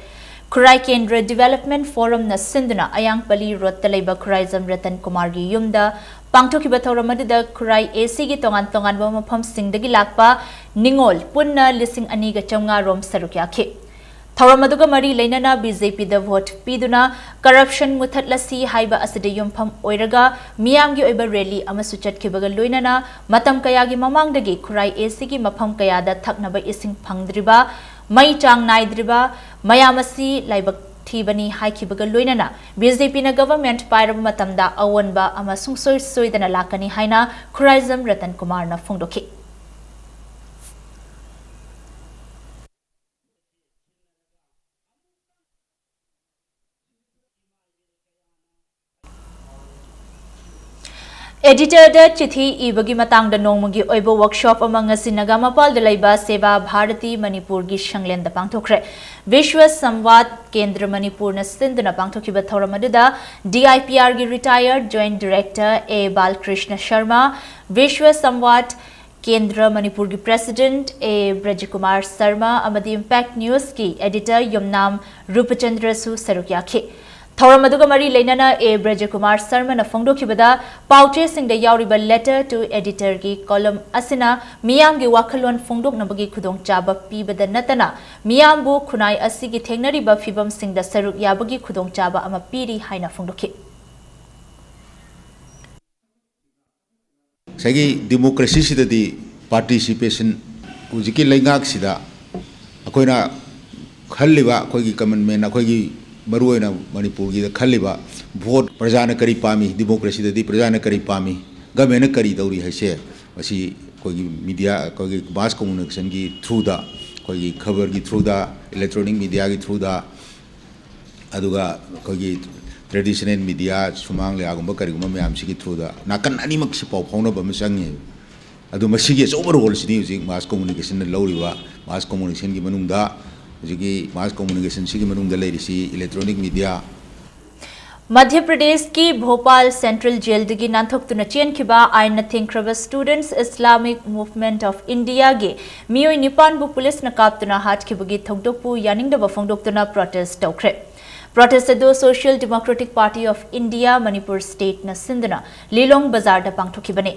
ꯈꯨꯔꯥꯏ ꯀꯦꯟꯗ꯭ꯔ ꯗꯤꯚꯦꯂꯞꯃꯦꯟ ꯐꯣꯔꯝꯅ ꯁꯤꯟꯗꯨꯅ ꯑꯌꯥꯡꯄꯜꯂꯤ ꯔꯣꯗꯇ ꯂꯩꯕ ꯈꯨꯔꯥꯏꯖꯝ ꯔꯇꯟ ꯀꯨꯃꯥꯔꯒꯤ ꯌꯨꯝꯗ ꯄꯥꯡꯊꯣꯛꯈꯤꯕ ꯊꯧꯔꯝ ꯑꯗꯨꯗ ꯈꯨꯔꯥꯏ ꯑꯦ ꯁꯤꯒꯤ ꯇꯣꯉꯥꯟ ꯇꯣꯉꯥꯟꯕ ꯃꯐꯝꯁꯤꯡꯗꯒꯤ ꯂꯥꯛꯄ ꯅꯤꯉꯣꯜ ꯄꯨꯟꯅ ꯂꯤꯁꯤꯡ ꯑꯅꯤꯒ ꯆꯥꯝꯃꯉꯥ ꯔꯣꯝ ꯁꯔꯨꯛ ꯌꯥꯈꯤ꯫ ꯊꯧꯔꯝ ꯑꯗꯨꯒ ꯃꯔꯤ ꯂꯩꯅꯅ ꯕꯤ ꯖꯦ ꯄꯤꯗ ꯚꯣꯠ ꯄꯤꯗꯨꯅ ꯀꯔꯞꯁꯟ ꯃꯨꯊꯠꯂꯁꯤ ꯍꯥꯏꯕ ꯑꯁꯤꯗ ꯌꯨꯝꯐꯝ ꯑꯣꯏꯔꯒ ꯃꯤꯌꯥꯝꯒꯤ ꯑꯣꯏꯕ ꯔꯦꯂꯤ ꯑꯃꯁꯨ ꯆꯠꯈꯤꯕꯒ ꯂꯣꯏꯅꯅ ꯃꯇꯝ ꯀꯌꯥꯒꯤ ꯃꯃꯥꯡꯗꯒꯤ ꯈꯨꯔꯥꯏ ꯑꯦ ꯁꯤꯒꯤ ꯃꯐꯝ ꯀꯌꯥꯗ ꯊꯛꯅꯕ ꯏꯁꯤꯡ ꯐꯪꯗ꯭ꯔꯤꯕ, ꯃꯩ ꯆꯥꯡ ꯅꯥꯏꯗ꯭ꯔꯤꯕ, ꯃꯌꯥꯝ ꯑꯁꯤ ꯂꯥꯏꯕꯛ ꯊꯤꯕꯅꯤ ꯍꯥꯏꯈꯤꯕꯒ ꯂꯣꯏꯅꯅ ꯕꯤ ꯖꯦ ꯄꯤꯅ ꯒꯚꯔꯟꯃꯦꯟꯠ ꯄꯥꯏꯔꯕ ꯃꯇꯝꯗ ꯑꯑꯣꯟꯕ ꯑꯃ ꯁꯨꯡꯁꯣꯏ ꯁꯣꯏꯗꯅ ꯂꯥꯛꯀꯅꯤ ꯍꯥꯏꯅ ꯈꯨꯔꯥꯏꯖꯝ ꯔꯇꯟ ꯀꯨꯃꯥꯔꯅ ꯐꯣꯡꯗꯣꯛꯈꯤ꯫ ꯑꯦꯗꯤꯇꯔꯗ ꯆꯤꯊꯤ ꯏꯕꯒꯤ ꯃꯇꯥꯡꯗ ꯅꯣꯡꯃꯒꯤ ꯑꯣꯏꯕ ꯋꯥꯔꯛꯁꯣꯞ ꯑꯃ ꯉꯁꯤ ꯅꯒꯥꯃꯄꯥꯜꯗ ꯂꯩꯕ ꯁꯦꯕꯥ ꯚꯥꯔꯇꯤ ꯃꯅꯤꯄꯨꯔꯒꯤ ꯁꯪꯂꯦꯟꯗ ꯄꯥꯡꯊꯣꯛꯈ꯭ꯔꯦ꯫ ꯕꯤꯁ꯭ꯋ ꯁꯝꯋꯥꯗ ꯀꯦꯟꯗ꯭ꯔ ꯃꯅꯤꯄꯨꯔꯅ ꯁꯤꯟꯗꯨꯅ ꯄꯥꯡꯊꯣꯛꯈꯤꯕ ꯊꯧꯔꯝ ꯑꯗꯨꯗ ꯗꯤ ꯑꯥꯏ ꯄꯤ ꯑꯥꯔꯒꯤ ꯔꯤꯇꯥꯌꯔꯗ joint director A Balakrishna Sharma, Bishwa Samvad Kendra ꯃꯅꯤꯄꯨꯔꯒꯤ ꯄ꯭ꯔꯦꯁꯤꯗꯦꯟꯠ ꯑꯦ ꯕ꯭ꯔꯖꯀꯨꯃꯥꯔ ꯁꯔꯃ ꯑꯃꯗꯤ ꯏꯝꯄꯦꯛ ꯅ꯭ꯌꯨꯁꯀꯤ ꯑꯦꯗꯤꯇꯔ ꯌꯨꯝꯅꯥꯝ ꯔꯨꯄꯆꯟꯗ꯭ꯔꯁꯨ ꯁꯔꯨꯛ ꯌꯥꯈꯤ꯫ ꯊꯧꯔꯝ ꯑꯗꯨꯒ ꯃꯔꯤ ꯂꯩꯅꯅ ꯑꯦ ꯕ꯭ꯔꯖꯀꯨꯃꯥꯔ ꯁꯔꯃꯅ ꯐꯣꯡꯗꯣꯛꯈꯤꯕꯗ, ꯄꯥꯎꯆꯦꯁꯤꯡꯗ ꯌꯥꯎꯔꯤꯕ Letter to Editorꯒꯤ column ꯑꯁꯤꯅ ꯃꯤꯌꯥꯝꯒꯤ ꯋꯥꯈꯜꯂꯣꯟ ꯐꯣꯡꯗꯣꯛꯅꯕꯒꯤ ꯈꯨꯗꯣꯡꯆꯥꯕ ꯄꯤꯕꯗ ꯅꯠꯇꯅ ꯃꯤꯌꯥꯝꯕꯨ ꯈꯨꯟꯅꯥꯏ ꯑꯁꯤꯒꯤ ꯊꯦꯡꯅꯔꯤꯕ ꯐꯤꯚꯝꯁꯤꯡꯗ ꯁꯔꯨꯛ ꯌꯥꯕꯒꯤ ꯈꯨꯗꯣꯡꯆꯥꯕ ꯑꯃ ꯄꯤꯔꯤ ꯍꯥꯏꯅ ꯐꯣꯡꯗꯣꯛꯈꯤ꯫ ꯉꯁꯥꯏꯒꯤ democracyꯁꯤꯗꯗꯤ participation, ꯍꯧꯖꯤꯛꯀꯤ ꯂꯩꯉꯥꯛꯁꯤꯗ ꯑꯩꯈꯣꯏꯅ ꯈꯜꯂꯤꯕ, ꯑꯩꯈꯣꯏꯒꯤ common man, ꯑꯩꯈꯣꯏꯒꯤ ꯃꯔꯨꯑꯣꯏꯅ ꯃꯅꯤꯄꯨꯔꯒꯤꯗ ꯈꯜꯂꯤꯕ vote, ꯄ꯭ꯔꯖꯥꯅ ꯀꯔꯤ ꯄꯥꯝꯃꯤ, democracyꯗꯗꯤ ꯄ꯭ꯔꯖꯥꯅ ꯀꯔꯤ ꯄꯥꯝꯃꯤ, governmentꯅ ꯀꯔꯤ ꯇꯧꯔꯤ ꯍꯥꯏꯁꯦ, ꯃꯁꯤ ꯑꯩꯈꯣꯏꯒꯤ media, ꯑꯩꯈꯣꯏꯒꯤ mass communicationꯒꯤ throughꯗ, ꯑꯩꯈꯣꯏꯒꯤ ꯈꯕꯔꯒꯤ throughꯗ, electronic mediaꯒꯤ throughꯗ, ꯑꯗꯨꯒ ꯑꯩꯈꯣꯏꯒꯤ ꯇ꯭ꯔꯦꯗꯤꯁꯅꯦꯜ ꯃꯤꯗꯤꯌꯥ, ꯁꯨꯃꯥꯡ ꯂꯤꯂꯥꯒꯨꯝꯕ ꯀꯔꯤꯒꯨꯝꯕ ꯃꯌꯥꯝꯁꯤꯒꯤ ꯊ꯭ꯔꯨꯗ ꯅꯥꯀꯟ ꯑꯅꯤꯃꯛꯁꯤ ꯄꯥꯎ ꯐꯥꯎꯅꯕ ꯑꯃ ꯆꯪꯉꯦ꯫ ꯑꯗꯨ ꯃꯁꯤꯒꯤ ꯑꯆꯧꯕ ꯔꯣꯜꯁꯤꯗꯤ ꯍꯧꯖꯤꯛ ꯃꯥꯁ ꯀꯝꯃꯨꯅꯤꯀꯦꯁꯟꯅ ꯂꯧꯔꯤꯕ, ꯃꯥꯁ ꯀꯝꯃꯨꯅꯤꯀꯦꯁꯟꯒꯤ ꯃꯅꯨꯡꯗ, ꯍꯧꯖꯤꯛꯀꯤ ꯃꯥꯁ ꯀꯝꯃꯨꯅꯤꯀꯦꯁꯟꯁꯤꯒꯤ ꯃꯅꯨꯡꯗ ꯂꯩꯔꯤꯁꯤ ꯏꯂꯦꯛꯇ꯭ꯔꯣꯅꯤꯛ ꯃꯤꯗꯤꯌꯥ꯫ ꯃꯙ꯭ꯌ ꯄ꯭ꯔꯗꯦꯁꯀꯤ ꯚꯣꯄꯥꯜ ꯁꯦꯟꯇ꯭ꯔꯦꯜ ꯖꯦꯜꯗꯒꯤ ꯅꯥꯟꯊꯣꯛꯇꯨꯅ ꯆꯦꯟꯈꯤꯕ ꯑꯥꯏꯟꯅ ꯊꯤꯡꯈ꯭ꯔꯕ Students Islamic Movement of Indiaꯒꯤ ꯃꯤꯑꯣꯏ ꯅꯤꯄꯥꯟꯕꯨ ꯄꯨꯂꯤꯁꯅ ꯀꯥꯞꯇꯨꯅ ꯍꯥꯠꯈꯤꯕꯒꯤ ꯊꯧꯗꯣꯛꯄꯨ ꯌꯥꯅꯤꯡꯗꯕ ꯐꯣꯡꯗꯣꯛꯇꯨꯅ ꯄ꯭ꯔꯣꯇꯦꯁ ꯇꯧꯈ꯭ꯔꯦ꯫ ꯄ꯭ꯔꯣꯇꯦꯁ ꯑꯗꯨ Social Democratic Party of India Manipur ꯁ꯭ꯇꯦꯠꯅ ꯁꯤꯟꯗꯨꯅ ꯂꯤꯂꯣꯡ ꯕꯖꯥꯔꯗ ꯄꯥꯡꯊꯣꯛꯈꯤꯕꯅꯤ꯫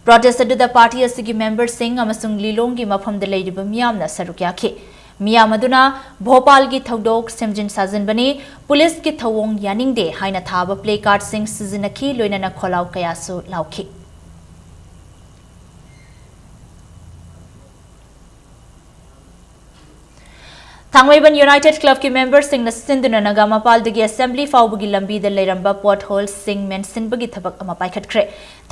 ꯄ꯭ꯔꯣꯇꯦꯁ ꯑꯗꯨꯗ ꯄꯥꯔꯇꯤ ꯑꯁꯤꯒꯤ ꯃꯦꯝꯕꯔꯁꯤꯡ ꯑꯃꯁꯨꯡ ꯂꯤꯂꯣꯡꯒꯤ ꯃꯐꯝꯗ ꯂꯩꯔꯤꯕ ꯃꯤꯌꯥꯝꯅ ꯁꯔꯨꯛ ꯌꯥꯈꯤ꯫ ꯃꯤꯌꯥꯝ ꯑꯗꯨꯅ ꯚꯣꯄꯥꯜꯒꯤ ꯊꯧꯗꯣꯛ ꯁꯦꯝꯖꯤꯟ ꯁꯥꯖꯤꯟꯕꯅꯤ, ꯄꯨꯂꯤꯁꯀꯤ ꯊꯧꯑꯣꯡ ꯌꯥꯅꯤꯡꯗꯦ ꯍꯥꯏꯅ ꯊꯥꯕ ꯄ꯭ꯂꯦ ꯀꯥꯔꯗꯁꯤꯡ ꯁꯤꯖꯤꯟꯅꯈꯤ, ꯂꯣꯏꯅꯅ ꯈꯣꯜꯂꯥꯎ ꯀꯌꯥꯁꯨ ꯂꯥꯎꯈꯤ꯫ ꯊꯥꯡꯃꯩꯕꯟ ꯌꯨꯅꯥꯏꯇꯦꯗ ꯀ꯭ꯂꯕꯀꯤ ꯃꯦꯝꯕꯔꯁꯤꯡꯅ ꯁꯤꯟꯗꯨꯅ ꯅꯒꯥ ꯃꯄꯥꯜꯗꯒꯤ ꯑꯦꯁꯦꯝꯕ꯭ꯂꯤ ꯐꯥꯎꯕꯒꯤ ꯂꯝꯕꯤꯗ ꯂꯩꯔꯝꯕ ꯄꯣꯠ ꯍꯣꯜꯁꯤꯡ ꯃꯦꯟꯁꯤꯟꯕꯒꯤ ꯊꯕꯛ ꯑꯃ ꯄꯥꯏꯈꯠꯈ꯭ꯔꯦ꯫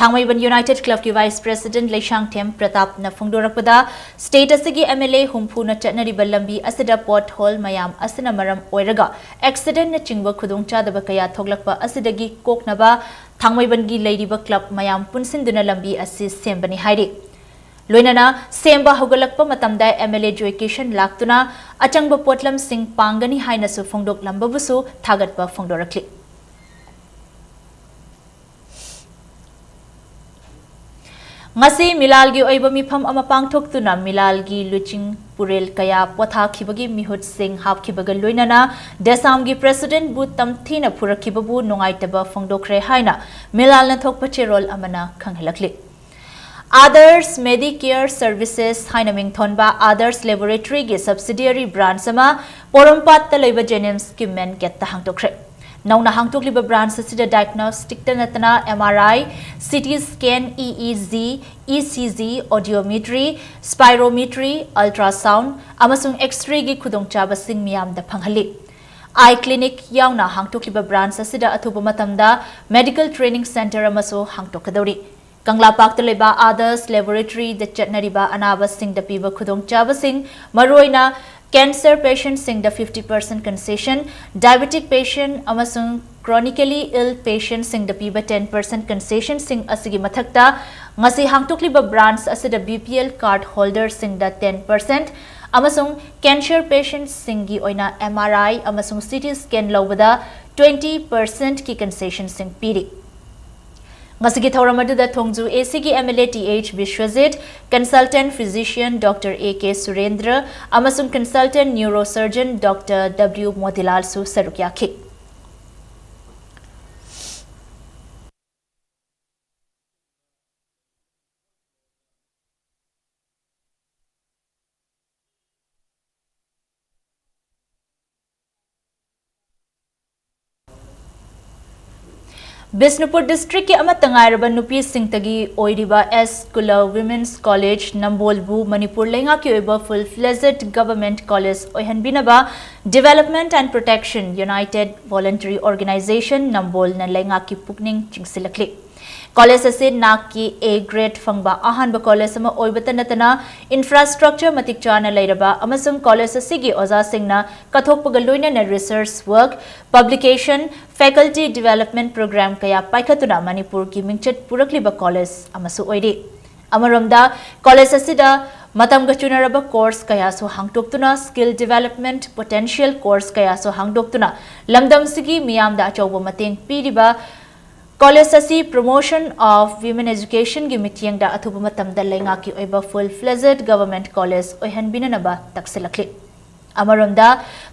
ꯊꯥꯡꯃꯩꯕꯟ ꯌꯨꯅꯥꯏꯇꯦꯗ ꯀ꯭ꯂꯕꯀꯤ ꯚꯥꯏꯁ ꯄ꯭ꯔꯦꯁꯤꯗꯦꯟꯠ ꯂꯩꯁꯥꯡꯊꯦꯝ ꯄ꯭ꯔꯇꯥꯞꯅ ꯐꯣꯡꯗꯣꯔꯛꯄꯗ, ꯁ꯭ꯇꯦꯠ ꯑꯁꯤꯒꯤ ꯑꯦꯝ ꯑꯦꯜ ꯑꯦ ꯍꯨꯝꯐꯨꯅ ꯆꯠꯅꯔꯤꯕ ꯂꯝꯕꯤ ꯑꯁꯤꯗ ꯄꯣꯠ ꯍꯣꯜ ꯃꯌꯥꯝ ꯑꯁꯤꯅ ꯃꯔꯝ ꯑꯣꯏꯔꯒ ꯑꯦꯛꯁꯤꯗꯦꯟꯠꯅꯆꯤꯡꯕ ꯈꯨꯗꯣꯡꯆꯥꯗꯕ ꯀꯌꯥ ꯊꯣꯛꯂꯛꯄ ꯑꯁꯤꯗꯒꯤ ꯀꯣꯛꯅꯕ ꯊꯥꯡꯃꯩꯕꯟꯒꯤ ꯂꯩꯔꯤꯕ ꯀ꯭ꯂꯕ ꯃꯌꯥꯝ ꯄꯨꯟꯁꯤꯟꯗꯨꯅ ꯂꯝꯕꯤ ꯑꯁꯤ ꯁꯦꯝꯕꯅꯤ ꯍꯥꯏꯔꯤ꯫ ꯂꯣꯏꯅꯅ ꯁꯦꯝꯕ ꯍꯧꯒꯠꯂꯛꯄ ꯃꯇꯝꯗ ꯑꯦꯝ ꯑꯦꯜ ꯑꯦ ꯖꯣꯏ ꯀꯤꯁꯟ ꯂꯥꯛꯇꯨꯅ ꯑꯆꯪꯕ ꯄꯣꯠꯂꯝꯁꯤꯡ ꯄꯥꯡꯒꯅꯤ ꯍꯥꯏꯅꯁꯨ ꯐꯣꯡꯗꯣꯛꯂꯝꯕꯕꯨꯁꯨ ꯊꯥꯒꯠꯄ ꯐꯣꯡꯗꯣꯔꯛꯂꯤ꯫ ꯉꯁꯤ ꯃꯤꯂꯥꯜꯒꯤ ꯑꯣꯏꯕ ꯃꯤꯐꯝ ꯑꯃ ꯄꯥꯡꯊꯣꯛꯇꯨꯅ ꯃꯤꯂꯥꯜꯒꯤ ꯂꯨꯆꯤꯡ ꯄꯨꯔꯦꯜ ꯀꯌꯥ ꯄꯣꯊꯥꯈꯤꯕꯒꯤ ꯃꯤꯍꯨꯠꯁꯤꯡ ꯍꯥꯞꯈꯤꯕꯒ ꯂꯣꯏꯅꯅ ꯗꯦꯁꯥꯝꯒꯤ ꯄ꯭ꯔꯦꯁꯤꯗꯦꯟꯠꯕꯨ ꯇꯝꯊꯤꯅ ꯐꯨꯔꯛꯈꯤꯕꯕꯨ ꯅꯨꯡꯉꯥꯏꯇꯕ ꯐꯣꯡꯗꯣꯛꯈ꯭ꯔꯦ ꯍꯥꯏꯅ ꯃꯤꯂꯥꯜꯅ ꯊꯣꯛꯄ ꯆꯦꯔꯣꯜ ꯑꯃꯅ ꯈꯪꯍꯜꯂꯛꯂꯤ꯫ ꯑꯥꯗꯔꯁ ꯃꯦꯗꯤꯀꯦꯌꯔ ꯁꯔꯚꯤꯁꯦꯁ ꯍꯥꯏꯅ ꯃꯤꯡꯊꯣꯟꯕ ꯑꯥꯗꯔꯁ ꯂꯦꯕꯣꯔꯦꯇꯔꯤꯒꯤ ꯁꯕꯁꯤꯗꯤꯌꯔꯤ ꯕ꯭ꯔꯥꯟꯆ ꯑꯃ ꯄꯣꯔꯣꯝꯄꯥꯠꯇ ꯂꯩꯕ ꯖꯦꯅꯤꯝꯁꯀꯤ ꯃꯦꯟ ꯒꯦꯠꯇ ꯍꯥꯡꯗꯣꯛꯈ꯭ꯔꯦ꯫ ꯅꯧꯅ ꯍꯥꯡꯗꯣꯛꯂꯤꯕ ꯕ꯭ꯔꯥꯟꯆ ꯑꯁꯤꯗ ꯗꯥꯏꯒꯅꯣꯁꯇꯤꯛꯇ ꯅꯠꯇꯅ ꯑꯦꯝ ꯑꯥꯔ ꯑꯥꯏ, C T scan, E E G, E C G, ꯑꯣꯗꯤꯑꯣꯃꯤꯇ꯭ꯔꯤ, ꯁ꯭ꯄꯥꯏꯔꯣꯃꯤꯇ꯭ꯔꯤ, ultrasound ꯑꯃꯁꯨꯡ ꯑꯦꯛꯁ ꯔꯦꯒꯤ ꯈꯨꯗꯣꯡꯆꯥꯕꯁꯤꯡ ꯃꯤꯌꯥꯝꯗ ꯐꯪꯍꯜꯂꯤ꯫ ꯑꯥꯏ ꯀ꯭ꯂꯤꯅꯤꯛ ꯌꯥꯎꯅ ꯍꯥꯡꯗꯣꯛꯂꯤꯕ ꯕ꯭ꯔꯥꯟꯆ ꯑꯁꯤꯗ ꯑꯊꯨꯕ ꯃꯇꯝꯗ ꯃꯦꯗꯤꯀꯦꯜ ꯇ꯭ꯔꯦꯅꯤꯡ ꯁꯦꯟꯇꯔ ꯑꯃꯁꯨ ꯍꯥꯡꯗꯣꯛꯀꯗꯧꯔꯤ꯫ ꯀꯪꯂꯥꯄꯥꯛꯇ ꯂꯩꯕ ꯑꯥꯗꯔꯁ ꯂꯦꯕꯣꯔꯦꯇꯔꯤꯗ ꯆꯠꯅꯔꯤꯕ ꯑꯅꯥꯕꯁꯤꯡꯗ ꯄꯤꯕ ꯈꯨꯗꯣꯡꯆꯥꯕꯁꯤꯡ, ꯃꯔꯨꯑꯣꯏꯅ ꯀꯦꯟꯁꯔ ꯄꯦꯁꯦꯟꯠꯁꯤꯡꯗ fifty percent concession, diabetic patient ꯑꯃꯁꯨꯡ Chronically ill patientꯁꯤꯡꯗ ꯄꯤꯕ ten percent concessionꯁꯤꯡ ꯑꯁꯤꯒꯤ ꯃꯊꯛꯇ, ꯉꯁꯤ ꯍꯥꯡꯗꯣꯛꯂꯤꯕ branch ꯑꯁꯤꯗ B P L card holderꯁꯤꯡꯗ ten percent ꯑꯃꯁꯨꯡ cancer patientꯁꯤꯡꯒꯤ ꯑꯣꯏꯅ M R I ꯑꯃꯁꯨꯡ C T scan ꯂꯧꯕꯗ twenty percentꯀꯤ concessionꯁꯤꯡ ꯄꯤꯔꯤ꯫ ꯉꯁꯤꯒꯤ ꯊꯧꯔꯝ ꯑꯗꯨꯗ ꯊꯣꯡꯖꯨ ACꯒꯤ MLA Th Biswajit, consultant physician Doctor A K Surendra ꯑꯃꯁꯨꯡ consultant neurosurgeon Doctor W ꯃꯣꯇꯤꯂꯥꯜꯁꯨ ꯁꯔꯨꯛ ꯌꯥꯈꯤ꯫ ꯕꯤꯁꯅꯨꯄꯨꯔ districtꯀꯤ ꯑꯃꯠꯇ ꯉꯥꯏꯔꯕ ꯅꯨꯄꯤꯁꯤꯡꯇꯒꯤ ꯑꯣꯏꯔꯤꯕ S Kula Women's College ꯅꯝꯕꯣꯜꯕꯨ Manipur ꯂꯩꯉꯥꯛꯀꯤ ꯑꯣꯏꯕ full fledged government college ꯑꯣꯏꯍꯟꯕꯤꯅꯕ Development and Protection United Voluntary Organization ꯅꯝꯕꯣꯜꯅ ꯂꯩꯉꯥꯛꯀꯤ ꯄꯨꯛꯅꯤꯡ ꯆꯤꯡꯁꯤꯜꯂꯛꯂꯤ꯫ College ꯑꯁꯤ NAAC ꯀꯤ A grade ꯐꯪꯕ ꯑꯍꯥꯟꯕ college ꯑꯃ ꯑꯣꯏꯕꯇ ꯅꯠꯇꯅ, infrastructure ꯃꯇꯤꯛ ꯆꯥꯅ ꯂꯩꯔꯕ ꯑꯃꯁꯨꯡ college ꯑꯁꯤꯒꯤ ꯑꯣꯖꯥꯁꯤꯡꯅ ꯀꯠꯊꯣꯛꯄꯒ ꯂꯣꯏꯅꯅ research work, publication, faculty development program ꯀꯌꯥ ꯄꯥꯏꯈꯠꯇꯨꯅ ꯃꯅꯤꯄꯨꯔꯒꯤ ꯃꯤꯡꯆꯠ ꯄꯨꯔꯛꯂꯤꯕ college ꯑꯃꯁꯨ ꯑꯣꯏꯔꯤ꯫ ꯑꯃꯔꯣꯝꯗ, college ꯑꯁꯤꯗ ꯃꯇꯝꯒ ꯆꯨꯅꯔꯕ course ꯀꯌꯥꯁꯨ ꯍꯥꯡꯗꯣꯛꯇꯨꯅ, skill development potential course ꯀꯌꯥꯁꯨ ꯍꯥꯡꯗꯣꯛꯇꯨꯅ, ꯂꯝꯗꯝꯁꯤꯒꯤ ꯃꯤꯌꯥꯝꯗ ꯑꯆꯧꯕ ꯃꯇꯦꯡ ꯄꯤꯔꯤꯕ college ꯑꯁꯤ Promotion of Women Educationꯒꯤ ꯃꯤꯠꯌꯦꯡꯗ ꯑꯊꯨꯕ ꯃꯇꯝꯗ ꯂꯩꯉꯥꯛꯀꯤ ꯑꯣꯏꯕ full fledged government college ꯑꯣꯏꯍꯟꯕꯤꯅꯅꯕ ꯇꯛꯁꯤꯜꯂꯛꯂꯤ꯫ ꯑꯃꯔꯣꯝꯗ,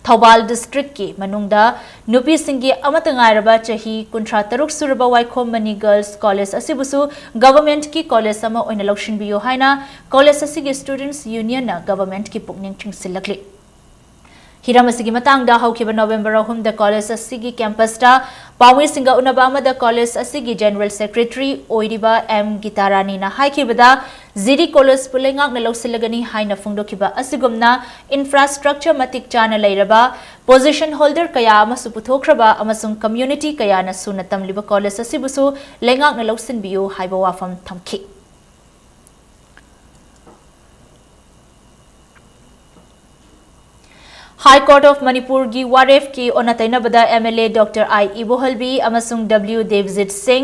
ꯊꯧꯕꯥꯜ districtꯀꯤ ꯃꯅꯨꯡꯗ ꯅꯨꯄꯤꯁꯤꯡꯒꯤ ꯑꯃꯠꯇ ꯉꯥꯏꯔꯕ ꯆꯍꯤ ꯀꯨꯟꯊ꯭ꯔꯥ ꯇꯔꯨꯛ ꯁꯨꯔꯕ ꯋꯥꯏꯈꯣꯝ ꯃꯅꯤ Girls College ꯑꯁꯤꯕꯨꯁꯨ governmentꯀꯤ college ꯑꯃ ꯑꯣꯏꯅ ꯂꯧꯁꯤꯟꯕꯤꯌꯨ ꯍꯥꯏꯅ college ꯑꯁꯤꯒꯤ Students Unionꯅ governmentꯀꯤ ꯄꯨꯛꯅꯤꯡ ꯆꯤꯡꯁꯤꯜꯂꯛꯂꯤ꯫ ꯍꯤꯔꯝ ꯑꯁꯤꯒꯤ ꯃꯇꯥꯡꯗ ꯍꯧꯈꯤꯕ November ꯑꯍꯨꯝꯗ college ꯑꯁꯤꯒꯤ campusꯇ ꯄꯥꯎꯃꯤꯁꯤꯡꯒ ꯎꯅꯕ ꯑꯃꯗ college ꯑꯁꯤꯒꯤ General Secretary ꯑꯣꯏꯔꯤꯕ M ꯒꯤꯇꯥꯔꯥꯅꯤꯅ ꯍꯥꯏꯈꯤꯕꯗ, G D Collegeꯄꯨ ꯂꯩꯉꯥꯛꯅ ꯂꯧꯁꯤꯜꯂꯒꯅꯤ ꯍꯥꯏꯅ ꯐꯣꯡꯗꯣꯛꯈꯤꯕ ꯑꯁꯤꯒꯨꯝꯅ infrastructure ꯃꯇꯤꯛ ꯆꯥꯅ ꯂꯩꯔꯕ, position holder ꯀꯌꯥ ꯑꯃꯁꯨ ꯄꯨꯊꯣꯛꯈ꯭ꯔꯕ ꯑꯃꯁꯨꯡ community ꯀꯌꯥꯅ ꯁꯨꯅ ꯇꯝꯂꯤꯕ college ꯑꯁꯤꯕꯨꯁꯨ ꯂꯩꯉꯥꯛꯅ ꯂꯧꯁꯤꯟꯕꯤꯌꯨ ꯍꯥꯏꯕ ꯋꯥꯐꯝ ꯊꯝꯈꯤ꯫ High Court of ꯃꯅꯤꯄꯨꯔꯒꯤ ꯋꯥꯔꯦꯞꯀꯤ ꯑꯣꯟꯅ ꯇꯩꯅꯕꯗ MLA Doctor I ꯏꯕꯣꯍꯜꯕꯤ ꯑꯃꯁꯨꯡ W ꯗꯦꯕꯖꯤꯠ ꯁꯤꯡ,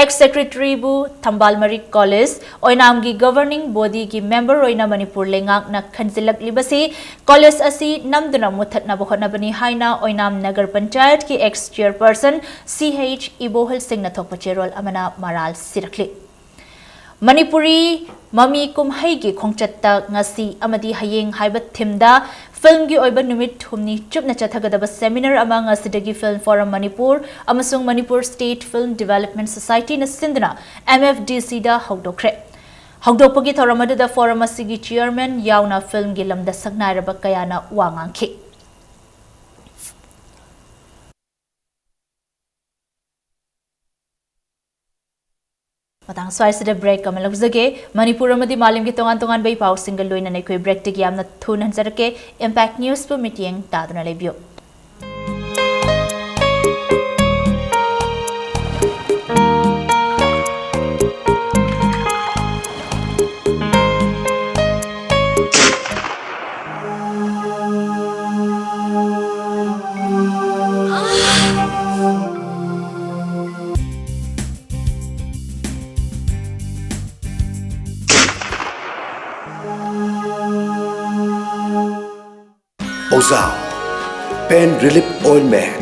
ex secretary ꯕꯨ ꯊꯝꯕꯥꯜ ꯃꯔꯤꯛ ꯀꯣꯂꯦꯖ ꯑꯣꯏꯅꯥꯝꯒꯤ governing body ꯒꯤ member ꯑꯣꯏꯅ ꯃꯅꯤꯄꯨꯔ ꯂꯩꯉꯥꯛꯅ ꯈꯟꯖꯤꯜꯂꯛꯂꯤꯕꯁꯤ ꯀꯣꯂꯦꯖ ꯑꯁꯤ ꯅꯝꯗꯨꯅ ꯃꯨꯠꯊꯠꯅꯕ ꯍꯣꯠꯅꯕꯅꯤ ꯍꯥꯏꯅ ꯑꯣꯏꯅꯥꯝ ꯅꯒꯔ ꯄꯟꯆꯥꯌꯠꯀꯤ ex chairperson CH ꯏꯕꯣꯍꯜ ꯁꯤꯡꯅ ꯊꯣꯛꯄ ꯆꯦꯔꯣꯜ ꯑꯃꯅ ꯃꯔꯥꯜ ꯁꯤꯔꯛꯂꯤ꯫ ꯃꯅꯤꯄꯨꯔꯤ ꯃꯃꯤ ꯀꯨꯝꯍꯩꯒꯤ ꯈꯣꯡꯆꯠꯇ ꯉꯁꯤ ꯑꯃꯗꯤ ꯍꯌꯦꯡ ꯍꯥꯏꯕ theme ꯗ film ꯒꯤ ꯑꯣꯏꯕ ꯅꯨꯃꯤꯠ ꯍꯨꯝꯅꯤ ꯆꯨꯞꯅ ꯆꯠꯊꯒꯗꯕ seminar ꯑꯃ ꯉꯁꯤꯗꯒꯤ Film Forum ꯃꯅꯤꯄꯨꯔ ꯑꯃꯁꯨꯡ Manipur State Film Development Society ꯅ ꯁꯤꯟꯗꯨꯅ MFDC ꯗ ꯍꯧꯗꯣꯛꯈ꯭ꯔꯦ꯫ ꯍꯧꯗꯣꯛꯄꯒꯤ ꯊꯧꯔꯝ ꯑꯗꯨꯗ forum ꯑꯁꯤꯒꯤ chairman ꯌꯥꯎꯅ film ꯒꯤ ꯂꯝꯗ ꯁꯛꯅꯥꯏꯔꯕ ꯀꯌꯥꯅ ꯋꯥ ꯉꯥꯡꯈꯤ꯫ ꯃꯇꯥꯡ ꯁ꯭ꯋꯥꯏꯁꯤꯗ break ꯑꯃ ꯂꯧꯖꯒꯦ꯫ ꯃꯅꯤꯄꯨꯔ ꯑꯃꯗꯤ ꯃꯥꯂꯦꯝꯒꯤ ꯇꯣꯉꯥꯟ ꯇꯣꯉꯥꯟꯕ ꯏ ꯄꯥꯎꯁꯤꯡꯒ ꯂꯣꯏꯅꯅ ꯑꯩꯈꯣꯏ break ꯇꯒꯤ ꯌꯥꯝꯅ ꯊꯨꯅ ꯍꯟꯖꯔꯛꯀꯦ꯫ Impact News ꯄꯨ ꯃꯤꯠꯌꯦꯡ ꯇꯥꯗꯨꯅ ꯂꯩꯕꯤꯌꯨ꯫ ꯑꯣꯖꯥꯝ Pain Relief Ointment,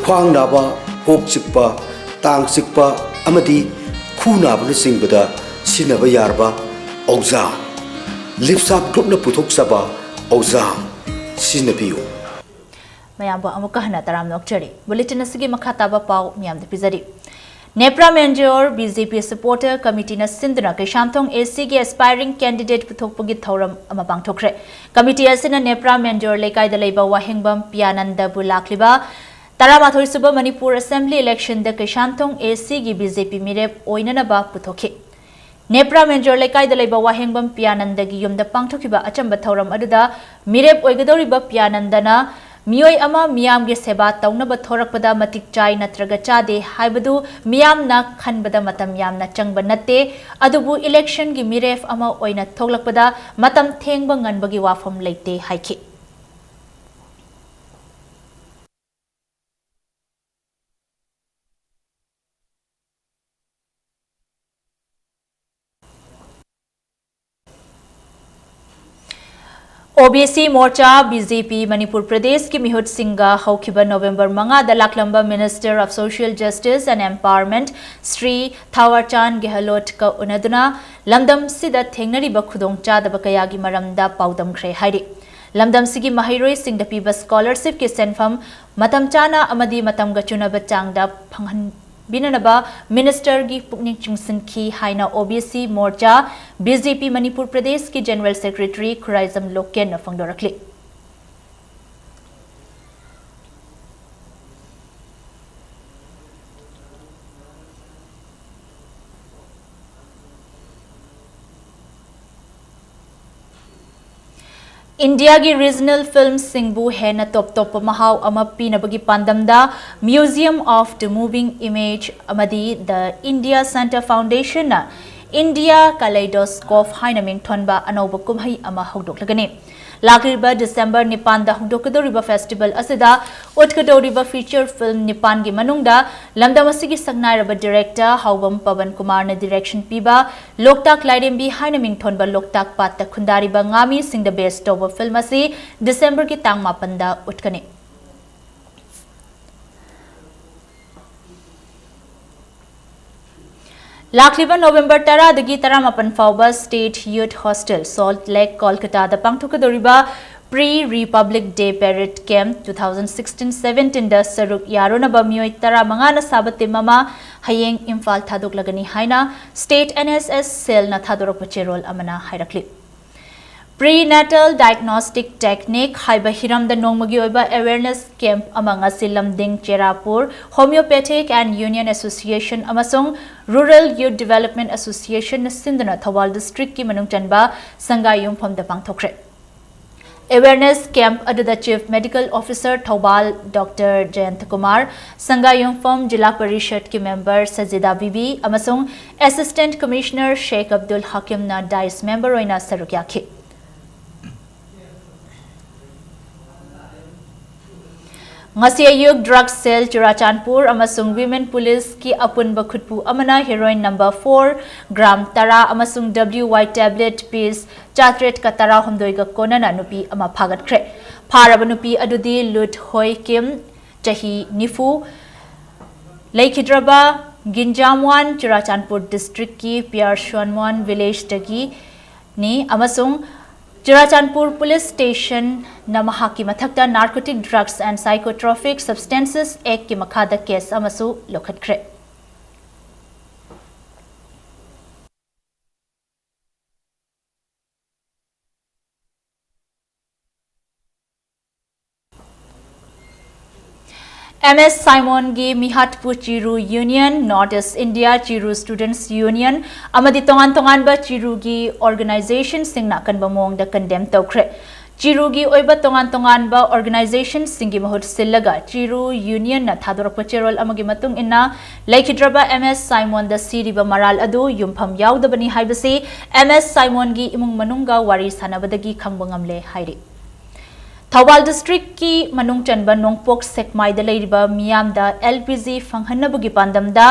ꯈ꯭ꯋꯥꯡ ꯅꯥꯕ, ꯀꯣꯛ ꯆꯤꯛꯄ, ꯇꯥꯡ ꯆꯤꯛꯄ ꯑꯃꯗꯤ ꯈꯨ ꯅꯥꯕꯅꯆꯤꯡꯕꯗ ꯁꯤꯖꯤꯟꯅꯕ ꯌꯥꯔꯕ ꯑꯣꯖꯥꯝ, ꯂꯤꯞꯁꯥꯞ group ꯅ ꯄꯨꯊꯣꯛꯆꯕ ꯑꯣꯖꯥꯝ ꯁꯤꯖꯤꯟꯅꯕꯤꯌꯨ꯫ ꯃꯌꯥꯝꯕꯨ ꯑꯃꯨꯛꯀ ꯍꯟꯅ ꯇꯔꯥꯝꯅ ꯑꯣꯛꯆꯔꯤ꯫ Bulletin ꯑꯁꯤꯒꯤ ꯃꯈꯥ ꯇꯥꯕ ꯄꯥꯎ ꯃꯤꯌꯥꯝꯗ ꯄꯤꯖꯔꯤ꯫ ꯅꯦꯄ꯭ꯔꯥ ꯃꯦꯟꯖꯣꯔ BJP supporter committee ꯅ ꯁꯤꯟꯗꯨꯅ ꯀꯩꯁꯥꯝꯊꯣꯡ AC ꯒꯤ aspiring candidate ꯄꯨꯊꯣꯛꯄꯒꯤ ꯊꯧꯔꯝ ꯑꯃ ꯄꯥꯡꯊꯣꯛꯈ꯭ꯔꯦ꯫ Committee ꯑꯁꯤꯅ ꯅꯦꯄ꯭ꯔꯥ ꯃꯦꯟꯖꯣꯔ ꯂꯩꯀꯥꯏꯗ ꯂꯩꯕ ꯋꯥꯍꯦꯡꯕꯝ ꯄꯤꯌꯥꯅꯟꯗꯕꯨ ꯂꯥꯛꯂꯤꯕ ꯇꯔꯥꯃꯥꯊꯣꯏ ꯁꯨꯕ ꯃꯅꯤꯄꯨꯔ Assembly election ꯗ ꯀꯩꯁꯥꯝꯊꯣꯡ AC ꯒꯤ BJP ꯃꯤꯔꯦꯞ ꯑꯣꯏꯅꯅꯕ ꯄꯨꯊꯣꯛꯈꯤ꯫ ꯅꯦꯄ꯭ꯔꯥ ꯃꯦꯟꯖꯣꯔ ꯂꯩꯀꯥꯏꯗ ꯂꯩꯕ ꯋꯥꯍꯦꯡꯕꯝ ꯄꯤꯌꯥꯅꯟꯗꯒꯤ ꯌꯨꯝꯗ ꯄꯥꯡꯊꯣꯛꯈꯤꯕ ꯑꯆꯝꯕ ꯊꯧꯔꯝ ꯑꯗꯨꯗ ꯃꯤꯔꯦꯞ ꯑꯣꯏꯒꯗꯧꯔꯤꯕ ꯄꯤꯌꯥꯅꯟꯗꯅ ꯃꯤꯑꯣꯏ ꯑꯃ ꯃꯤꯌꯥꯝꯒꯤ ꯁꯦꯕꯥ ꯇꯧꯅꯕ ꯊꯣꯔꯛꯄꯗ ꯃꯇꯤꯛ ꯆꯥꯏ ꯅꯠꯇ꯭ꯔꯒ ꯆꯥꯗꯦ ꯍꯥꯏꯕꯗꯨ ꯃꯤꯌꯥꯝꯅ ꯈꯟꯕꯗ ꯃꯇꯝ ꯌꯥꯝꯅ ꯆꯪꯕ ꯅꯠꯇꯦ, ꯑꯗꯨꯕꯨ election ꯒꯤ ꯃꯤꯔꯦꯞ ꯑꯃ ꯑꯣꯏꯅ ꯊꯣꯛꯂꯛꯄꯗ ꯃꯇꯝ ꯊꯦꯡꯕ ꯉꯟꯕꯒꯤ ꯋꯥꯐꯝ ꯂꯩꯇꯦ ꯍꯥꯏꯈꯤ꯫ ꯑꯣ ꯕꯤ ꯁꯤ ꯃꯣꯔꯆꯥ, ꯕꯤ ꯖꯦ ꯄꯤ, ꯃꯅꯤꯄꯨꯔ ꯄ꯭ꯔꯗꯦꯁꯀꯤ ꯃꯤꯍꯨꯠꯁꯤꯡꯒ ꯍꯧꯈꯤꯕ ꯅꯣꯕꯦꯝꯕꯔ ꯃꯉꯥꯗ ꯂꯥꯛꯂꯝꯕ Minister of Social Justice and Empowerment Shri ꯊꯥꯋꯔꯆꯥꯟ ꯒꯦꯍꯂꯣꯠꯀ ꯎꯅꯗꯨꯅ ꯂꯝꯗꯝꯁꯤꯗ ꯊꯦꯡꯅꯔꯤꯕ ꯈꯨꯗꯣꯡꯆꯥꯗꯕ ꯀꯌꯥꯒꯤ ꯃꯔꯝꯗ ꯄꯥꯎꯗꯝꯈ꯭ꯔꯦ ꯍꯥꯏꯔꯤ꯫ ꯂꯝꯗꯝꯁꯤꯒꯤ ꯃꯍꯩꯔꯣꯏꯁꯤꯡꯗ ꯄꯤꯕ scholarshipꯀꯤ ꯁꯦꯟꯐꯝ ꯃꯇꯝ ꯆꯥꯅ ꯑꯃꯗꯤ ꯃꯇꯝꯒ ꯆꯨꯅꯕ ꯆꯥꯡꯗ ꯐꯪꯍꯟ ꯕꯤꯅꯅꯕ Ministerꯒꯤ ꯄꯨꯛꯅꯤꯡ ꯆꯤꯡꯁꯤꯟꯈꯤ ꯍꯥꯏꯅ ꯑꯣ ꯕꯤ ꯁꯤ ꯃꯣꯔꯆꯥ, ꯕꯤ ꯖꯦ ꯄꯤ ꯃꯅꯤꯄꯨꯔ ꯄ꯭ꯔꯗꯦꯁꯀꯤ General Secretary ꯈꯨꯔꯥꯏꯖꯝ ꯂꯣꯀꯦꯟꯅ ꯐꯣꯡꯗꯣꯔꯛꯂꯤ꯫ ꯏꯟꯗꯤꯌꯥꯒꯤ regional filmꯁꯤꯡꯕꯨ ꯍꯦꯟꯅ ꯇꯣꯞ ꯇꯣꯞꯄ ꯃꯍꯥꯎ ꯑꯃ ꯄꯤꯅꯕꯒꯤ ꯄꯥꯟꯗꯝꯗ Museum of the Moving Image ꯑꯃꯗꯤ The India Centre Foundationꯅ India Kaleidoscope ꯍꯥꯏꯅ ꯃꯤꯡꯊꯣꯟꯕ ꯑꯅꯧꯕ ꯀꯨꯝꯍꯩ ꯑꯃ ꯍꯧꯗꯣꯛꯂꯒꯅꯤ꯫ ꯂꯥꯛꯂꯤꯕ ꯗꯤꯁꯦꯝꯕꯔ ꯅꯤꯄꯥꯟꯗ ꯍꯧꯗꯣꯛꯀꯗꯧꯔꯤꯕ festival ꯑꯁꯤꯗ ꯎꯠꯀꯗꯧꯔꯤꯕ feature film ꯅꯤꯄꯥꯟꯒꯤ ꯃꯅꯨꯡꯗ ꯂꯝꯗꯝ ꯑꯁꯤꯒꯤ ꯁꯛꯅꯥꯏꯔꯕ director ꯍꯥꯎꯕꯝ ꯄꯕꯟ ꯀꯨꯃꯥꯔꯅ direction ꯄꯤꯕ ꯂꯣꯛꯇꯥꯛ ꯂꯥꯏꯔꯦꯝꯕꯤ ꯍꯥꯏꯅ ꯃꯤꯡꯊꯣꯟꯕ ꯂꯣꯛꯇꯥꯛ ꯄꯥꯠꯇ ꯈꯨꯟꯗꯥꯔꯤꯕ ꯉꯥꯃꯤꯁꯤꯡꯗ base ꯇꯧꯕ film ꯑꯁꯤ ꯗꯤꯁꯦꯝꯕꯔꯒꯤ ꯇꯥꯡ ꯃꯥꯄꯟꯗ ꯎꯠꯀꯅꯤ꯫ ꯂꯥꯛꯂꯤꯕ ꯅꯣꯕꯦꯝꯕꯔ ꯇꯔꯥꯗꯒꯤ ꯇꯔꯥꯃꯥꯄꯟ ꯐꯥꯎꯕ State Youth Hostel, Salt Lake, ꯀꯣꯜꯀꯇꯥꯗ ꯄꯥꯡꯊꯣꯛꯀꯗꯧꯔꯤꯕ Pre Republic Day Parade Camp two thousand sixteen seventeenꯗ ꯁꯔꯨꯛ ꯌꯥꯔꯨꯅꯕ ꯃꯤꯑꯣꯏ ꯇꯔꯥꯃꯉꯥꯅ ꯁꯥꯕ team ꯑꯃ ꯍꯌꯦꯡ ꯏꯝꯐꯥꯜ ꯊꯥꯗꯣꯛꯂꯒꯅꯤ ꯍꯥꯏꯅ State N S S cellꯅ ꯊꯥꯗꯣꯔꯛꯄ cherol ꯑꯃꯅ ꯍꯥꯏꯔꯛꯂꯤ꯫ Prenatal Diagnostic Technique ꯍꯥꯏꯕ ꯍꯤꯔꯝꯗ ꯅꯣꯡꯃꯒꯤ ꯑꯣꯏꯕ awareness camp ꯑꯃ ꯉꯁꯤ ꯂꯝꯗꯤꯡ ꯆꯦꯔꯥꯄꯨꯔ Homeopathic and Union Association ꯑꯃꯁꯨꯡ Rural Youth Development Associationꯅ ꯁꯤꯟꯗꯨꯅ ꯊꯧꯕꯥꯜ districtꯀꯤ ꯃꯅꯨꯡ ꯆꯟꯕ ꯁꯪꯒꯥꯏ ꯌꯨꯝꯐꯝꯗ ꯄꯥꯡꯊꯣꯛꯈ꯭ꯔꯦ꯫ Awareness camp ꯑꯗꯨꯗ Chief Medical Officer Thoubal Doctor ꯖꯌꯟꯇ Kumar, ꯁꯪꯒꯥꯏ ꯌꯨꯝꯐꯝ ꯖꯤꯂꯥ ꯄꯔꯤꯁꯠꯀꯤ member ꯁꯖꯤꯗꯥ ꯕꯤꯕꯤ ꯑꯃꯁꯨꯡ Assistant Commissioner ꯁꯦꯈ ꯑꯕꯗꯨꯜ ꯍꯥꯀꯤꯝꯅ dais member ꯑꯣꯏꯅ ꯁꯔꯨꯛ ꯌꯥꯈꯤ꯫ ꯉꯁꯤ ꯑꯌꯨꯛ drug cell ꯆꯨꯔꯥꯆꯥꯟꯄꯨꯔ ꯑꯃꯁꯨꯡ women police ꯀꯤ ꯑꯄꯨꯟꯕ ꯈꯨꯠꯄꯨ ꯑꯃꯅ heroin number four, gram ꯇꯔꯥ ꯑꯃꯁꯨꯡ W Y tablet piece ꯆꯥꯇ꯭ꯔꯦꯠꯀ ꯇꯔꯥꯍꯨꯝꯗꯣꯏꯒ ꯀꯣꯟꯅꯅ ꯅꯨꯄꯤ ꯑꯃ ꯐꯥꯒꯠꯈ꯭ꯔꯦ꯫ ꯐꯥꯔꯕ ꯅꯨꯄꯤ ꯑꯗꯨꯗꯤ ꯂꯨꯠ ꯍꯣꯏ ꯀꯤꯝ, ꯆꯍꯤ ꯅꯤꯐꯨ, ꯂꯩꯈꯤꯗ꯭ꯔꯕ ꯒꯤꯟꯖꯥꯝꯋꯥꯟ, ꯆꯨꯔꯥꯆꯥꯟꯄꯨꯔ district ꯀꯤ ꯄꯤꯌꯥꯔ ꯁꯣꯟꯃꯣꯟ village ꯗꯒꯤꯅꯤ ꯑꯃꯁꯨꯡ ꯆꯨꯔꯥꯆꯥꯟꯄꯨꯔ police station ꯅ ꯃꯍꯥꯛꯀꯤ ꯃꯊꯛꯇ narcotic drugs and psychotropic substances act ꯀꯤ ꯃꯈꯥꯗ case ꯑꯃꯁꯨ ꯂꯧꯈꯠꯈ꯭ꯔꯦ꯫ ꯑꯦꯝ ꯑꯦꯁ ꯁꯥꯏꯃꯣꯟꯒꯤ ꯃꯤꯍꯥꯠꯄꯨ ꯆꯤꯔꯨ Union, North East India ꯆꯤꯔꯨ Students Union ꯑꯃꯗꯤ ꯇꯣꯉꯥꯟ ꯇꯣꯉꯥꯟꯕ ꯆꯤꯔꯨꯒꯤ organization ꯁꯤꯡꯅ ꯑꯀꯟꯕ ꯃꯑꯣꯡꯗ condemn ꯇꯧꯈ꯭ꯔꯦ꯫ ꯆꯤꯔꯨꯒꯤ ꯑꯣꯏꯕ ꯇꯣꯉꯥꯟ ꯇꯣꯉꯥꯟꯕ organization ꯁꯤꯡꯒꯤ ꯃꯍꯨꯠ ꯁꯤꯜꯂꯒ ꯆꯤꯔꯨ Union ꯅ ꯊꯥꯗꯣꯔꯛꯄ ꯆꯦꯔꯣꯜ ꯑꯃꯒꯤ ꯃꯇꯨꯡ ꯏꯟꯅ, ꯂꯩꯈꯤꯗ꯭ꯔꯕ ꯑꯦꯝ ꯑꯦꯁ ꯁꯥꯏꯃꯣꯟꯗ ꯁꯤꯔꯤꯕ ꯃꯔꯥꯜ ꯑꯗꯨ ꯌꯨꯝꯐꯝ ꯌꯥꯎꯗꯕꯅꯤ ꯍꯥꯏꯕꯁꯤ ꯑꯦꯝ ꯑꯦꯁ ꯁꯥꯏꯃꯣꯟꯒꯤ ꯏꯃꯨꯡ ꯃꯅꯨꯡꯒ ꯋꯥꯔꯤ ꯁꯥꯟꯅꯕꯗꯒꯤ ꯈꯪꯕ ꯉꯝꯂꯦ ꯍꯥꯏꯔꯤ꯫ ꯊꯧꯕꯥꯜ district ꯀꯤ ꯃꯅꯨꯡ ꯆꯟꯕ ꯅꯣꯡꯄꯣꯛ ꯁꯦꯛꯃꯥꯏꯗ ꯂꯩꯔꯤꯕ ꯃꯤꯌꯥꯝꯗ L P G ꯐꯪꯍꯟꯅꯕꯒꯤ ꯄꯥꯟꯗꯝꯗ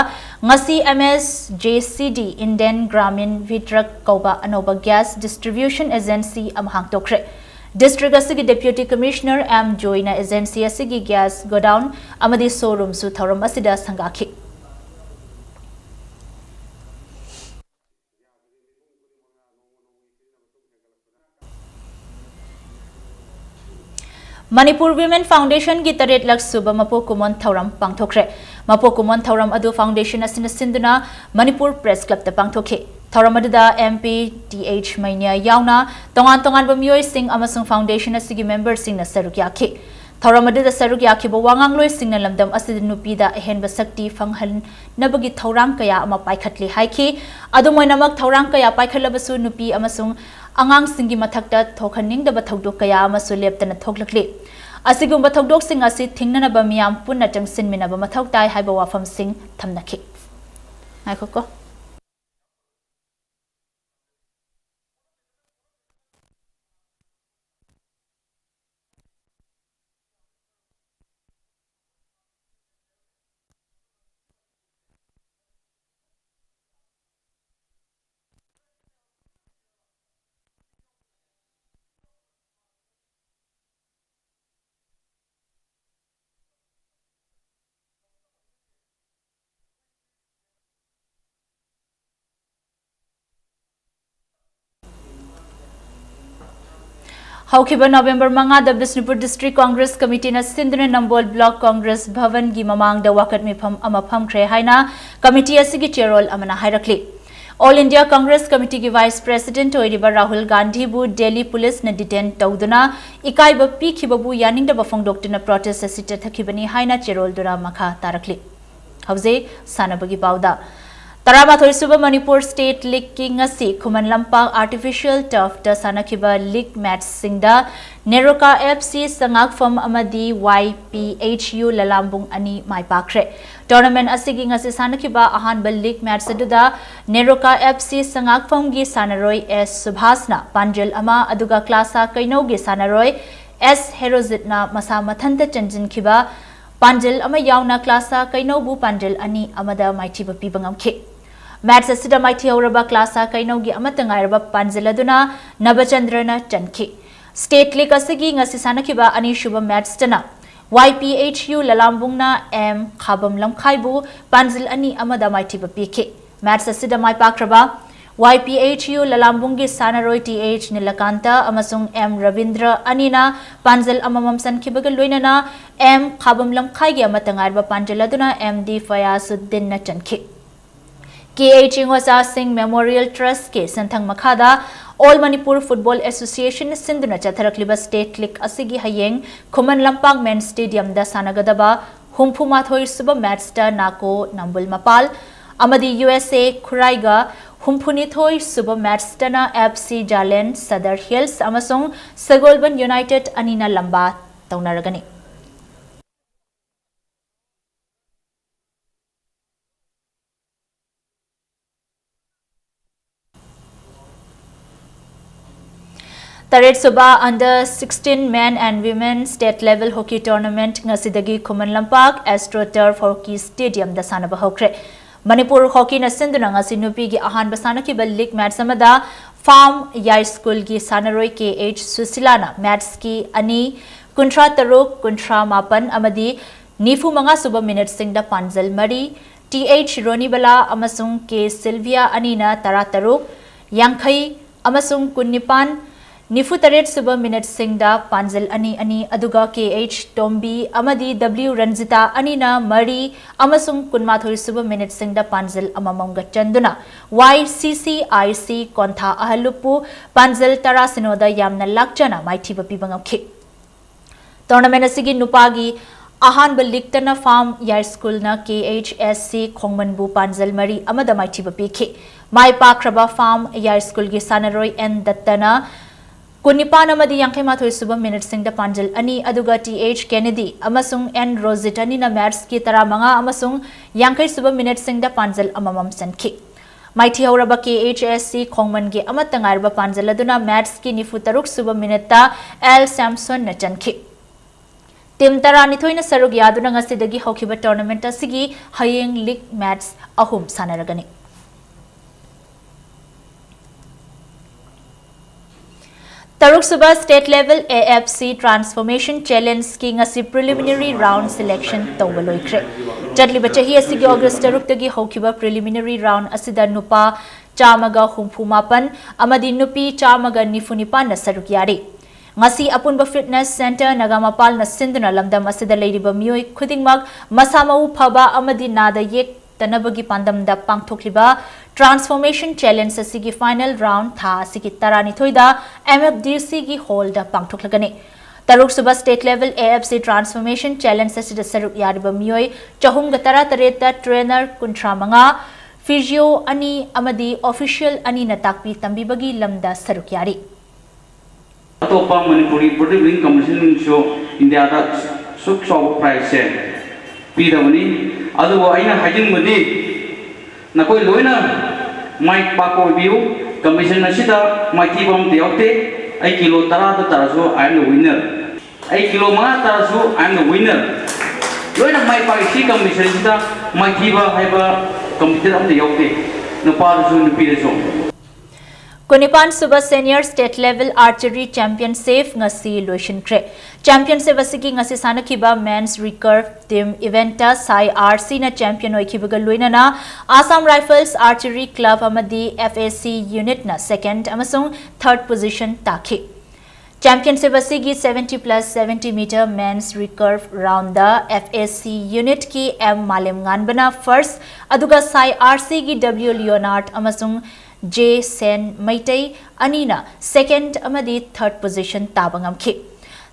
ꯉꯁꯤ M S J C D, Indian Gramin Vitrak ꯀꯧꯕ ꯑꯅꯧꯕ gas distribution agency ꯑꯃ ꯍꯥꯡꯗꯣꯛꯈ꯭ꯔꯦ꯫ District ꯑꯁꯤꯒꯤ Deputy Commissioner M ꯖꯣꯏꯅ agency ꯑꯁꯤꯒꯤ gas godown ꯑꯃꯗꯤ showroom ꯁꯨ ꯊꯧꯔꯝ ꯑꯁꯤꯗ ꯁꯪꯒꯥꯈꯤ꯫ Manipur Women Foundation ꯒꯤ ꯇꯔꯦꯠꯂꯛ ꯁꯨꯕ ꯃꯄꯣꯛ ꯀꯨꯝꯑꯣꯟ ꯊꯧꯔꯝ ꯄꯥꯡꯊꯣꯛꯈ꯭ꯔꯦ꯫ ꯃꯄꯣꯛ ꯀꯨꯝꯑꯣꯟ ꯊꯧꯔꯝ ꯑꯗꯨ foundation ꯑꯁꯤꯅ ꯁꯤꯟꯗꯨꯅ ꯃꯅꯤꯄꯨꯔ Press Club ꯇ ꯄꯥꯡꯊꯣꯛꯈꯤ꯫ ꯊꯧꯔꯝ ꯑꯗꯨꯗ M P T H ꯃꯩꯅ꯭ꯌꯥ ꯌꯥꯎꯅ ꯇꯣꯉꯥꯟ ꯇꯣꯉꯥꯟꯕ ꯃꯤꯑꯣꯏꯁꯤꯡ ꯑꯃꯁꯨꯡ foundation ꯑꯁꯤꯒꯤ member ꯁꯤꯡꯅ ꯁꯔꯨꯛ ꯌꯥꯈꯤ꯫ ꯊꯧꯔꯝ ꯑꯗꯨꯗ ꯁꯔꯨꯛ ꯌꯥꯈꯤꯕ ꯋꯥꯉꯥꯡꯂꯣꯏꯁꯤꯡꯅ ꯂꯝꯗꯝ ꯑꯁꯤꯗ ꯅꯨꯄꯤꯗ ꯑꯍꯦꯟꯕ ꯁꯛꯇꯤ ꯐꯪꯍꯟꯅꯕꯒꯤ ꯊꯧꯔꯥꯡ ꯀꯌꯥ ꯑꯃ ꯄꯥꯏꯈꯠꯂꯤ ꯍꯥꯏꯈꯤ꯫ ꯑꯗꯨꯝ ꯑꯣꯏꯅꯃꯛ, ꯊꯧꯔꯥꯡ ꯀꯌꯥ ꯄꯥꯏꯈꯠꯂꯕꯁꯨ ꯅꯨꯄꯤ ꯑꯃꯁꯨꯡ ꯑꯉꯥꯡꯁꯤꯡꯒꯤ ꯃꯊꯛꯇ ꯊꯣꯛꯍꯟꯅꯤꯡꯗꯕ ꯊꯧꯗꯣꯛ ꯀꯌꯥ ꯑꯃꯁꯨ ꯂꯦꯞꯇꯅ ꯊꯣꯛꯂꯛꯂꯤ꯫ ꯑꯁꯤꯒꯨꯝꯕ ꯊꯧꯗꯣꯛꯁꯤꯡ ꯑꯁꯤ ꯊꯤꯡꯅꯅꯕ ꯃꯤꯌꯥꯝ ꯄꯨꯟꯅ ꯆꯪꯁꯤꯟꯃꯤꯟꯅꯕ ꯃꯊꯧ ꯇꯥꯏ ꯍꯥꯏꯕ ꯋꯥꯐꯝꯁꯤꯡ ꯊꯝꯅꯈꯤ꯫ ꯉꯥꯏꯈꯣꯀꯣ꯫ ꯍꯧꯈꯤꯕ ꯅꯣꯚꯦꯝꯕꯔ ꯃꯉꯥꯗ ꯕꯤꯁꯅꯨꯄꯨꯔ District Congress Committeeꯅ ꯁꯤꯟꯗꯨꯅ ꯅꯝꯕꯣꯜ Block Congress ꯚꯕꯟꯒꯤ ꯃꯃꯥꯡꯗ ꯋꯥꯀꯠ ꯃꯤꯐꯝ ꯑꯃ ꯐꯝꯈ꯭ꯔꯦ ꯍꯥꯏꯅ committee ꯑꯁꯤꯒꯤ ꯆꯦꯔꯣꯜ ꯑꯃꯅ ꯍꯥꯏꯔꯛꯂꯤ꯫ All India Congress Committeeꯒꯤ Vice President ꯑꯣꯏꯔꯤꯕ ꯔꯥꯍꯨꯜ ꯒꯥꯟꯙꯤꯕꯨ ꯗꯦꯜꯂꯤ ꯄꯨꯂꯤꯁꯅ detain ꯇꯧꯗꯨꯅ ꯏꯀꯥꯏꯕ ꯄꯤꯈꯤꯕꯕꯨ ꯌꯥꯅꯤꯡꯗꯕ ꯐꯣꯡꯗꯣꯛꯇꯨꯅ protest ꯑꯁꯤ ꯆꯠꯊꯈꯤꯕꯅꯤ ꯍꯥꯏꯅ ꯆꯦꯔꯣꯜꯗꯨꯅ ꯃꯈꯥ ꯇꯥꯔꯛꯂꯤ꯫ ꯍꯧꯖꯤꯛ ꯁꯥꯟꯅꯕꯒꯤ ꯄꯥꯎꯗ꯫ ꯇꯔꯥꯃꯥꯊꯣꯏ ꯁꯨꯕ ꯃꯅꯤꯄꯨꯔ State Leagueꯀꯤ ꯉꯁꯤ ꯈꯨꯃꯟ ꯂꯝꯄꯥꯛ Artificial Turfꯇ ꯁꯥꯟꯅꯈꯤꯕ league matchꯁꯤꯡꯗ ꯅꯦꯔꯣꯀꯥ F C ꯁꯉꯥꯛꯐꯝ ꯑꯃꯗꯤ Y P H U ꯂꯂꯥꯝꯕꯨꯡ ꯑꯅꯤ ꯃꯥꯏ ꯄꯥꯛꯈ꯭ꯔꯦ꯫ Tournament ꯑꯁꯤꯒꯤ ꯉꯁꯤ ꯁꯥꯟꯅꯈꯤꯕ ꯑꯍꯥꯟꯕ league match ꯑꯗꯨꯗ ꯅꯦꯔꯣꯀꯥ F C ꯁꯉꯥꯛꯐꯝꯒꯤ ꯁꯥꯟꯅꯔꯣꯏ S ꯁꯨꯚꯥꯁꯅ ꯄꯥꯟꯖꯜ ꯑꯃ, ꯑꯗꯨꯒ ꯀ꯭ꯂꯥꯁꯥ ꯀꯩꯅꯧꯒꯤ ꯁꯥꯟꯅꯔꯣꯏ S ꯍꯦꯔꯣꯖꯤꯠꯅ ꯃꯁꯥ ꯃꯊꯟꯇ ꯆꯟꯁꯤꯟꯈꯤꯕ ꯄꯥꯟꯖꯜ ꯑꯃ ꯌꯥꯎꯅ ꯀ꯭ꯂꯥꯁꯥ ꯀꯩꯅꯧꯕꯨ ꯄꯥꯟꯖꯜ ꯑꯅꯤ ꯑꯃꯗ ꯃꯥꯏꯊꯤꯕ ꯄꯤꯕ ꯉꯝꯈꯤ꯫ Match ꯑꯁꯤꯗ ꯃꯥꯏꯊꯤꯍꯧꯔꯕ ꯀ꯭ꯂꯥꯁꯥ ꯀꯩꯅꯧꯒꯤ ꯑꯃꯠꯇ ꯉꯥꯏꯔꯕ ꯄꯥꯟꯖꯜ ꯑꯗꯨꯅ ꯅꯕꯆꯟꯗ꯭ꯔꯅ ꯆꯟꯈꯤ꯫ State League ꯑꯁꯤꯒꯤ ꯉꯁꯤ ꯁꯥꯟꯅꯈꯤꯕ ꯑꯅꯤꯁꯨꯕ matchꯇꯅ Y P H U ꯂꯂꯥꯝꯕꯨꯡꯅ M ꯈꯥꯕꯝ ꯂꯝꯈꯥꯏꯕꯨ ꯄꯥꯟꯖꯜ ꯑꯅꯤ ꯑꯃꯗ ꯃꯥꯏꯊꯤꯕ ꯄꯤꯈꯤ꯫ Match ꯑꯁꯤꯗ ꯃꯥꯏ ꯄꯥꯛꯈ꯭ꯔꯕ Y P H U ꯂꯂꯥꯝꯕꯨꯡꯒꯤ ꯁꯥꯟꯅꯔꯣꯏ T H ꯅꯤꯂꯀꯥꯟꯇ ꯑꯃꯁꯨꯡ M ꯔꯕꯤꯟꯗ꯭ꯔ ꯑꯅꯤꯅ ꯄꯥꯟꯖꯜ ꯑꯃꯃꯝ ꯆꯟꯈꯤꯕꯒ ꯂꯣꯏꯅꯅ M ꯈꯥꯕꯝ ꯂꯝꯈꯥꯏꯒꯤ ꯑꯃꯠꯇ ꯉꯥꯏꯔꯕ ꯄꯥꯟꯖꯜ ꯑꯗꯨꯅ M D ꯐꯌꯥꯖꯨꯗꯗꯤꯟꯅ ꯆꯟꯈꯤ꯫ K H ꯏꯉꯣꯆꯥꯁꯤꯡ Memorial Trustꯀꯤ ꯁꯦꯟꯊꯪ ꯃꯈꯥꯗ All Manipur Football Association ꯁꯤꯟꯗꯨꯅ ꯆꯠꯊꯔꯛꯂꯤꯕ State League ꯑꯁꯤꯒꯤ ꯍꯌꯦꯡ ꯈꯨꯃꯟ ꯂꯝꯄꯥꯛ Main Stadiumꯗ ꯁꯥꯟꯅꯒꯗꯕ ꯍꯨꯝꯐꯨ ꯃꯥꯊꯣꯏ ꯁꯨꯕ matchꯇ ꯅꯥꯀꯣ ꯅꯝꯕꯨꯜ ꯃꯄꯥꯜ ꯑꯃꯗꯤ U S A ꯈꯨꯔꯥꯏꯒ, ꯍꯨꯝꯐꯨ ꯅꯤꯊꯣꯏ ꯁꯨꯕ matchꯇꯅ F C ꯖꯥꯂꯦꯟ Sadar Hills ꯑꯃꯁꯨꯡ ꯁꯒꯣꯜꯕꯟ United ꯑꯅꯤꯅ ꯂꯝꯕꯥ ꯇꯧꯅꯔꯒꯅꯤ꯫ ꯇꯔꯦꯠ ꯁꯨꯕ Under sixteen Men and Women State Level Hockey Tournament ꯉꯁꯤꯗꯒꯤ ꯈꯨꯃꯟ ꯂꯝꯄꯥꯛ AstroTurf Hockey Stadiumꯗ ꯁꯥꯟꯅꯕ ꯍꯧꯈ꯭ꯔꯦ꯫ ꯃꯅꯤꯄꯨꯔ Hockeyꯅ ꯁꯤꯟꯗꯨꯅ ꯉꯁꯤ ꯅꯨꯄꯤꯒꯤ ꯑꯍꯥꯟꯕ ꯁꯥꯟꯅꯈꯤꯕ league match ꯑꯃꯗ ꯐꯥꯝ ꯌꯥꯏꯁ꯭ꯀꯨꯜꯒꯤ ꯁꯥꯟꯅꯔꯣꯏ K H ꯁꯨꯁꯤꯂꯥꯅ matchꯀꯤ ꯑꯅꯤ, ꯀꯨꯟꯊ꯭ꯔꯥ ꯇꯔꯨꯛ, ꯀꯨꯟꯊ꯭ꯔꯥ ꯃꯥꯄꯟ ꯑꯃꯗꯤ ꯅꯤꯐꯨ ꯃꯉꯥ ꯁꯨꯕ minuteꯁꯤꯡꯗ ꯄꯥꯟꯖꯜ ꯃꯔꯤ, T H ꯔꯣꯅꯤꯕꯂꯥ ꯑꯃꯁꯨꯡ K ꯁꯤꯜꯚꯤꯌꯥ ꯑꯅꯤꯅ ꯇꯔꯥ ꯇꯔꯨꯛ, ꯌꯥꯡꯈꯩ ꯑꯃꯁꯨꯡ ꯀꯨꯟꯅꯤꯄꯥꯟ, ꯅꯤꯐꯨ ꯇꯔꯦꯠ ꯁꯨꯕ ꯃꯤꯅꯤꯠꯁꯤꯡꯗ ꯄꯥꯟꯖꯜ ꯑꯅꯤ ꯑꯅꯤ, ꯑꯗꯨꯒ ꯀꯦ ꯑꯩꯆ ꯇꯣꯝꯕꯤ ꯑꯃꯗꯤ ꯗꯕ꯭ꯂꯤꯌꯨ ꯔꯟꯖꯤꯇꯥ ꯑꯅꯤꯅ ꯃꯔꯤ ꯑꯃꯁꯨꯡ ꯀꯨꯟꯃꯥꯊꯣꯏ ꯁꯨꯕ ꯃꯤꯅꯤꯠꯁꯤꯡꯗ ꯄꯥꯟꯖꯜ ꯑꯃꯃꯝꯒ ꯆꯟꯗꯨꯅ ꯋꯥꯏ ꯁꯤ ꯁꯤ ꯑꯥꯏ ꯁꯤ ꯀꯣꯟꯊꯥ ꯑꯍꯜꯂꯨꯞꯄꯨ ꯄꯥꯟꯖꯜ ꯇꯔꯥ ꯁꯤꯅꯣꯗ ꯌꯥꯝꯅ ꯂꯥꯛꯆꯅ ꯃꯥꯏꯊꯤꯕ ꯄꯤꯕ ꯉꯝꯈꯤ꯫ ꯇꯣꯔꯅꯥꯃꯦꯟ ꯑꯁꯤꯒꯤ ꯅꯨꯄꯥꯒꯤ ꯑꯍꯥꯟꯕ ꯂꯤꯛꯇꯅ ꯐꯥꯝ ꯌꯥꯏꯁ꯭ꯀꯨꯜꯅ ꯀꯦ ꯑꯩꯆ ꯑꯦꯁ ꯁꯤ ꯈꯣꯡꯃꯟꯕꯨ ꯄꯥꯟꯖꯜ ꯃꯔꯤ ꯑꯃꯗ ꯃꯥꯏꯊꯤꯕ ꯄꯤꯈꯤ꯫ ꯃꯥꯏ ꯄꯥꯛꯈ꯭ꯔꯕ ꯐꯥꯝ ꯌꯥꯏꯁ꯭ꯀꯨꯜꯒꯤ ꯁꯥꯟꯅꯔꯣꯏ ꯑꯦꯟ ꯗꯠꯇꯅ ꯀꯨꯟꯅꯤꯄꯥꯟ ꯑꯃꯗꯤ ꯌꯥꯡꯈꯩ ꯃꯥꯊꯣꯏ ꯁꯨꯕ ꯃꯤꯅꯤꯠꯁꯤꯡꯗ ꯄꯥꯟꯖꯜ ꯑꯅꯤ, ꯑꯗꯨꯒ ꯇꯤ ꯑꯩꯆ ꯀꯦꯅꯦꯗꯤ ꯑꯃꯁꯨꯡ ꯑꯦꯟ ꯔꯣꯖꯤꯠ ꯑꯅꯤꯅ ꯃꯦꯠꯁꯀꯤ ꯇꯔꯥꯃꯉꯥ ꯑꯃꯁꯨꯡ ꯌꯥꯡꯈꯩ ꯁꯨꯕ ꯃꯤꯅꯤꯠꯁꯤꯡꯗ ꯄꯥꯟꯖꯜ ꯑꯃꯃꯝ ꯆꯟꯈꯤ꯫ ꯃꯥꯏꯊꯤꯍꯧꯔꯕ ꯀꯦ ꯑꯩꯆ ꯑꯦꯁ ꯁꯤ ꯈꯣꯡꯃꯟꯒꯤ ꯑꯃꯠꯇ ꯉꯥꯏꯔꯕ ꯄꯥꯟꯖꯜ ꯑꯗꯨꯅ ꯃꯦꯠꯁꯀꯤ ꯅꯤꯐꯨ ꯇꯔꯨꯛ ꯁꯨꯕ ꯃꯤꯅꯤꯠꯇ ꯑꯦꯜ ꯁꯦꯝꯁꯣꯟꯅ ꯆꯟꯈꯤ꯫ ꯇꯤꯝ ꯇꯔꯥꯅꯤꯊꯣꯏꯅ ꯁꯔꯨꯛ ꯌꯥꯗꯨꯅ ꯉꯁꯤꯗꯒꯤ ꯍꯧꯈꯤꯕ ꯇꯣꯔꯅꯥꯃꯦꯟ ꯑꯁꯤꯒꯤ ꯍꯌꯦꯡ ꯂꯤꯒ ꯃꯦꯠꯁ ꯑꯍꯨꯝ ꯁꯥꯟꯅꯔꯒꯅꯤ꯫ ꯇꯔꯨꯛꯁꯨꯕ State Level A F C Transformation Challenge ꯀꯤ ꯉꯁꯤ preliminary round selection ꯇꯧꯕ ꯂꯣꯏꯈ꯭ꯔꯦ꯫ ꯆꯠꯂꯤꯕ ꯆꯍꯤ ꯑꯁꯤꯒꯤ ꯑꯣꯒꯁ ꯇꯔꯨꯛꯇꯒꯤ ꯍꯧꯈꯤꯕ preliminary round ꯑꯁꯤꯗ ꯅꯨꯄꯥ ꯆꯥꯝꯃꯒ ꯍꯨꯝꯐꯨ ꯃꯥꯄꯟ ꯑꯃꯗꯤ ꯅꯨꯄꯤ ꯆꯥꯝꯃꯒ ꯅꯤꯐꯨ ꯅꯤꯄꯥꯟꯅ ꯁꯔꯨꯛ ꯌꯥꯔꯤ꯫ ꯉꯁꯤ ꯑꯄꯨꯟꯕ fitness centre ꯅꯒꯥꯃꯄꯥꯜꯅ ꯁꯤꯟꯗꯨꯅ ꯂꯝꯗꯝ ꯑꯁꯤꯗ ꯂꯩꯔꯤꯕ ꯃꯤꯑꯣꯏ ꯈꯨꯗꯤꯡꯃꯛ ꯃꯁꯥ ꯃꯎ ꯐꯕ ꯑꯃꯗꯤ ꯅꯥꯗ ꯌꯦꯛꯇꯅꯕꯒꯤ ꯄꯥꯟꯗꯝꯗ ꯄꯥꯡꯊꯣꯛꯂꯤꯕ Transformation Challenge ꯑꯁꯤꯒꯤ final round ꯊꯥ ꯑꯁꯤꯒꯤ ꯇꯔꯥꯅꯤꯊꯣꯏꯗ M F D C ꯒꯤ hall the ꯄꯥꯡꯊꯣꯛꯂꯒꯅꯤ꯫ ꯇꯔꯨꯛꯁꯨꯕ State Level A F C Transformation Challenge ꯑꯁꯤꯗ ꯁꯔꯨꯛ ꯌꯥꯔꯤꯕ ꯃꯤꯑꯣꯏ ꯆꯍꯨꯝꯒ ꯇꯔꯥꯇꯔꯦꯠꯇ trainer ꯀꯨꯟꯊ꯭ꯔꯥ ꯃꯉꯥ, physio ꯑꯅꯤ ꯑꯃꯗꯤ official ꯑꯅꯤꯅ ꯇꯥꯛꯄꯤ ꯇꯝꯕꯤꯕꯒꯤ ꯂꯝꯗ ꯁꯔꯨꯛ ꯌꯥꯔꯤ꯫ ꯑꯇꯣꯞꯄ ꯃꯅꯤꯄꯨꯔꯒꯤ bodybuilding competition ꯁꯨ ꯏꯟꯗꯤꯌꯥꯗ ꯁꯨꯛ ꯆꯥꯎꯕ prize ꯁꯦ ꯄꯤꯗꯕꯅꯤ꯫ ꯑꯗꯨꯕꯨ ꯑꯩꯅ ꯍꯥꯏꯅꯤꯡꯕꯗꯤ, ꯅꯈꯣꯏ ꯂꯣꯏꯅ ꯃꯥꯏ ꯄꯥꯛꯄ ꯑꯣꯏꯕꯤꯌꯨ꯫ Competition ꯑꯁꯤꯗ ꯃꯥꯏꯊꯤꯕ ꯑꯃꯠꯇ ꯌꯥꯎꯗꯦ꯫ ꯑꯩ ꯀꯤꯂꯣ ꯇꯔꯥꯗ ꯇꯥꯔꯁꯨ, I am the winner꯫ ꯑꯩ ꯀꯤꯂꯣ ꯃꯉꯥ ꯇꯥꯔꯁꯨ, I am the winner꯫ ꯂꯣꯏꯅ ꯃꯥꯏ ꯄꯥꯛꯏ꯫ ꯁꯤ competition ꯁꯤꯗ ꯃꯥꯏꯊꯤꯕ ꯍꯥꯏꯕ competitor ꯑꯃꯠꯇ ꯌꯥꯎꯗꯦ, ꯅꯨꯄꯥꯗꯁꯨ ꯅꯨꯄꯤꯗꯁꯨ꯫ ꯀꯨꯟꯅꯤꯄꯥꯟ ꯁꯨꯕ Senior State Level Archery Championship ꯉꯁꯤ ꯂꯣꯏꯁꯤꯟꯈ꯭ꯔꯦ꯫ Championship ꯑꯁꯤꯒꯤ ꯉꯁꯤ ꯁꯥꯟꯅꯈꯤꯕ Men's Recurve Team Event ꯇ ꯁꯥꯏ ꯑꯥꯔ ꯁꯤꯅ champion ꯑꯣꯏꯈꯤꯕꯒ ꯂꯣꯏꯅꯅ Assam Rifles Archery Club ꯑꯃꯗꯤ F A C Unit ꯅ second ꯑꯃꯁꯨꯡ third position ꯇꯥꯈꯤ꯫ Championship ꯑꯁꯤꯒꯤ seventy plus seventy meter men's recurve round the F A C unit ꯀꯤ M ꯃꯥꯂꯦꯝꯉꯥꯟꯕꯅ first, ꯑꯗꯨꯒ ꯁꯥꯏ ꯑꯥꯔ ꯁꯤꯒꯤ W Leonard ꯑꯃꯁꯨꯡ J ꯁꯦꯟ ꯃꯩꯇꯩ ꯑꯅꯤꯅ second ꯑꯃꯗꯤ third position ꯇꯥꯕ ꯉꯝꯈꯤ꯫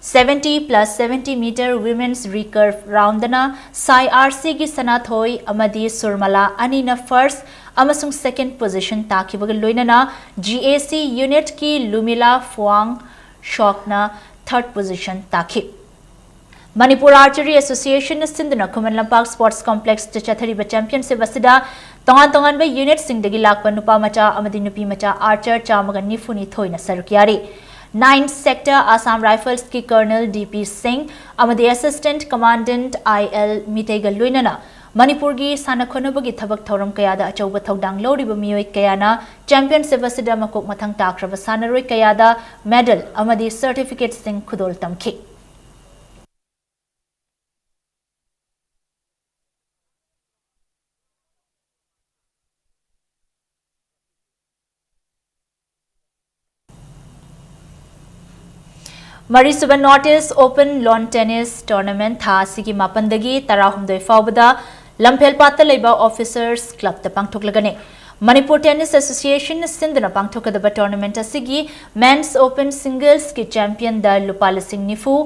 Seventy plus seventy meter women's recurve round ꯗꯅ ꯁꯥꯏ ꯑꯥꯔ ꯁꯤꯒꯤ ꯁꯅꯥꯊꯣꯏ ꯑꯃꯗꯤ ꯁꯨꯔꯃꯂꯥ ꯑꯅꯤꯅ first ꯑꯃꯁꯨꯡ second position ꯇꯥꯈꯤꯕꯒ ꯂꯣꯏꯅꯅ G A C unit ꯀꯤ ꯂꯨꯃꯤꯂꯥ ꯐꯨꯋꯥꯡ ꯁꯣꯛꯅ third position ꯇꯥꯈꯤ꯫ ꯃꯅꯤꯄꯨꯔ Archery Association ꯅ ꯁꯤꯟꯗꯨꯅ ꯈꯨꯃꯟ ꯂꯝꯄꯥꯛ Sports Complex ꯇ ꯆꯠꯊꯔꯤꯕ championship ꯑꯁꯤꯗ ꯇꯣꯉꯥꯟ ꯇꯣꯉꯥꯟꯕ unit ꯁꯤꯡꯗꯒꯤ ꯂꯥꯛꯄ ꯅꯨꯄꯥ ꯃꯆꯥ ꯑꯃꯗꯤ ꯅꯨꯄꯤ ꯃꯆꯥ archer ꯆꯥꯝꯃꯒ ꯅꯤꯐꯨ ꯅꯤꯊꯣꯏꯅ ꯁꯔꯨꯛ ꯌꯥꯔꯤ꯫ Ninth Sector Assam Rifles ꯀꯤ Colonel D P Singh ꯑꯃꯗꯤ Assistant Commandant I L ꯃꯤꯇꯩꯒ ꯂꯣꯏꯅꯅ ꯃꯅꯤꯄꯨꯔꯒꯤ ꯁꯥꯟꯅ ꯈꯣꯠꯅꯕꯒꯤ ꯊꯕꯛ ꯊꯧꯔꯝ ꯀꯌꯥꯗ ꯑꯆꯧꯕ ꯊꯧꯗꯥꯡ ꯂꯧꯔꯤꯕ ꯃꯤꯑꯣꯏ ꯀꯌꯥꯅ championship ꯑꯁꯤꯗ ꯃꯀꯣꯛ ꯃꯊꯪ ꯇꯥꯈ꯭ꯔꯕ ꯁꯥꯟꯅꯔꯣꯏ ꯀꯌꯥꯗ medal ꯑꯃꯗꯤ certificate ꯁꯤꯡ ꯈꯨꯗꯣꯜ ꯇꯝꯈꯤ꯫ ꯃꯔꯤꯁꯨꯕ North East Open Lawn Tennis Tournament ꯊꯥ ꯑꯁꯤꯒꯤ ꯃꯥꯄꯟꯗꯒꯤ ꯇꯔꯥꯍꯨꯝꯗꯣꯏ ꯐꯥꯎꯕꯗ ꯂꯝꯐꯦꯜꯄꯥꯠꯇ ꯂꯩꯕ Officers Club ꯇ ꯄꯥꯡꯊꯣꯛꯂꯒꯅꯤ꯫ ꯃꯅꯤꯄꯨꯔ Tennis Association ꯅ ꯁꯤꯟꯗꯨꯅ ꯄꯥꯡꯊꯣꯛꯀꯗꯕ tournament ꯑꯁꯤꯒꯤ Men's Open Singles ꯀꯤ champion ꯗ ꯂꯨꯄꯥ ꯂꯤꯁꯤꯡ ꯅꯤꯐꯨ,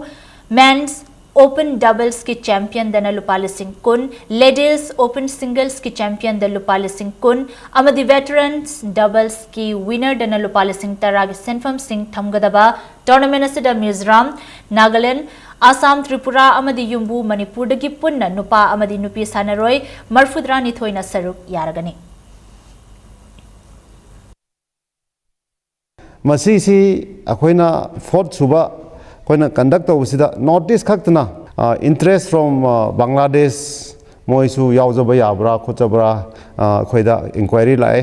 Men's Open Doubles ꯀꯤ champion ꯗꯅ ꯂꯨꯄꯥ ꯂꯤꯁꯤꯡ ꯀꯨꯟ, Ladies Open Singles ꯀꯤ champion ꯗ ꯂꯨꯄꯥ ꯂꯤꯁꯤꯡ ꯀꯨꯟ ꯑꯃꯗꯤ Veterans Doubles ꯀꯤ winner ꯗꯅ ꯂꯨꯄꯥ ꯂꯤꯁꯤꯡ ꯇꯔꯥꯒꯤ ꯁꯦꯟꯐꯝꯁꯤꯡ ꯊꯝꯒꯗꯕ tournament ꯑꯁꯤꯗ ꯃꯤꯖꯣꯔꯥꯝ, ꯅꯥꯒꯥꯂꯦꯟ, ꯑꯁꯥꯝ, ꯇ꯭ꯔꯤꯄꯨꯔꯥ ꯑꯃꯗꯤ ꯌꯨꯝꯕꯨ ꯃꯅꯤꯄꯨꯔꯗꯒꯤ ꯄꯨꯟꯅ ꯅꯨꯄꯥ ꯑꯃꯗꯤ ꯅꯨꯄꯤ ꯁꯥꯟꯅꯔꯣꯏ ꯃꯔꯤꯐꯨꯇꯔꯥꯅꯤꯊꯣꯏꯅ ꯁꯔꯨꯛ ꯌꯥꯔꯒꯅꯤ꯫ ꯃꯁꯤꯁꯤ ꯑꯩꯈꯣꯏꯅ fourth ꯁꯨꯕ ꯑꯩꯈꯣꯏꯅ conduct ꯇꯧꯕꯁꯤꯗ North East ꯈꯛꯇꯅ, ꯑ, interest from, ꯑ, Bangladesh ꯃꯣꯏꯁꯨ ꯌꯥꯎꯖꯕ ꯌꯥꯕ꯭ꯔꯥ ꯈꯣꯠꯆꯕ꯭ꯔꯥ, ꯑ, ꯑꯩꯈꯣꯏꯗ inquiry ꯂꯥꯛꯑꯦ꯫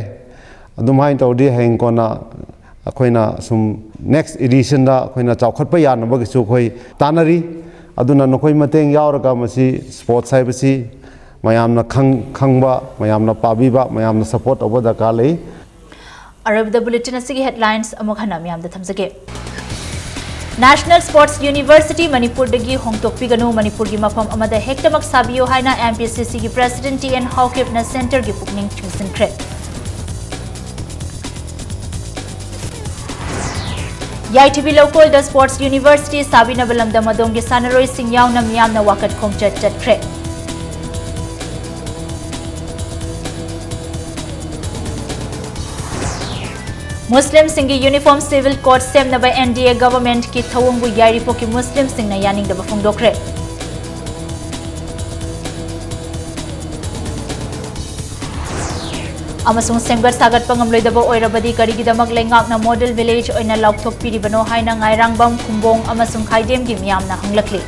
ꯑꯗꯨꯃꯥꯏꯅ ꯇꯧꯔꯗꯤ ꯍꯌꯦꯡ ꯀꯣꯟꯅ ꯑꯩꯈꯣꯏꯅ ꯁꯨꯝ next editionꯗ ꯑꯩꯈꯣꯏꯅ ꯆꯥꯎꯈꯠꯄ ꯌꯥꯅꯕꯒꯤꯁꯨ ꯑꯩꯈꯣꯏ ꯇꯥꯟꯅꯔꯤ꯫ ꯑꯗꯨꯅ ꯅꯈꯣꯏ ꯃꯇꯦꯡ ꯌꯥꯎꯔꯒ ꯃꯁꯤ sports ꯍꯥꯏꯕꯁꯤ ꯃꯌꯥꯝꯅ ꯈꯪ- ꯈꯪꯕ, ꯃꯌꯥꯝꯅ ꯄꯥꯕꯤꯕ, ꯃꯌꯥꯝꯅ support ꯇꯧꯕ ꯗꯔꯀꯥꯔ ꯂꯩ꯫ ꯑꯔꯣꯏꯕꯗ bulletin ꯑꯁꯤꯒꯤ headlines ꯑꯃꯨꯛ ꯍꯟꯅ ꯃꯤꯌꯥꯝꯗ ꯊꯝꯖꯒꯦ꯫ National Sports University ꯃꯅꯤꯄꯨꯔꯗꯒꯤ ꯍꯣꯡꯗꯣꯛꯄꯤꯒꯅꯨ, ꯃꯅꯤꯄꯨꯔꯒꯤ ꯃꯐꯝ ꯑꯃꯗ ꯍꯦꯛꯇꯃꯛ ꯁꯥꯕꯤꯌꯨ ꯍꯥꯏꯅ MPSCꯒꯤ president ꯇꯤ ꯑꯦꯟ ꯍꯥꯎꯀꯤꯞꯅ centreꯒꯤ ꯄꯨꯛꯅꯤꯡ ꯆꯤꯡꯁꯤꯟꯈ꯭ꯔꯦ꯫ ꯌꯥꯏꯊꯤꯕꯤ ꯂꯧꯀꯣꯜꯗ Sports University ꯁꯥꯕꯤꯅꯕ ꯂꯝꯗꯝ ꯑꯗꯣꯝꯒꯤ ꯁꯥꯟꯅꯔꯣꯏꯁꯤꯡ ꯌꯥꯎꯅ ꯃꯤꯌꯥꯝꯅ ꯋꯥꯀꯠ ꯈꯣꯡꯆꯠ ꯆꯠꯈ꯭ꯔꯦ꯫ ꯃꯨꯁꯂꯤꯝꯁꯤꯡꯒꯤ uniform civil code ꯁꯦꯝꯅꯕ NDA governmentꯀꯤ ꯊꯧꯑꯣꯡꯕꯨ ꯌꯥꯏꯔꯤꯄꯣꯛꯀꯤ ꯃꯨꯁꯂꯤꯝꯁꯤꯡꯅ ꯌꯥꯅꯤꯡꯗꯕ ꯐꯣꯡꯗꯣꯛꯈ꯭ꯔꯦ꯫ ꯑꯃꯁꯨꯡ ꯁꯦꯝꯒꯠ ꯁꯥꯒꯠꯄ ꯉꯝꯂꯣꯏꯗꯕ ꯑꯣꯏꯔꯕꯗꯤ ꯀꯔꯤꯒꯤꯗꯃꯛ ꯂꯩꯉꯥꯛꯅ model village ꯑꯣꯏꯅ ꯂꯥꯎꯊꯣꯛꯄꯤꯔꯤꯕꯅꯣ ꯍꯥꯏꯅ ꯉꯥꯏꯔꯥꯡꯕꯝ, ꯈꯨꯝꯕꯣꯡ ꯑꯃꯁꯨꯡ ꯈꯥꯏꯗꯦꯝꯒꯤ ꯃꯤꯌꯥꯝꯅ ꯍꯪꯂꯛꯂꯤ꯫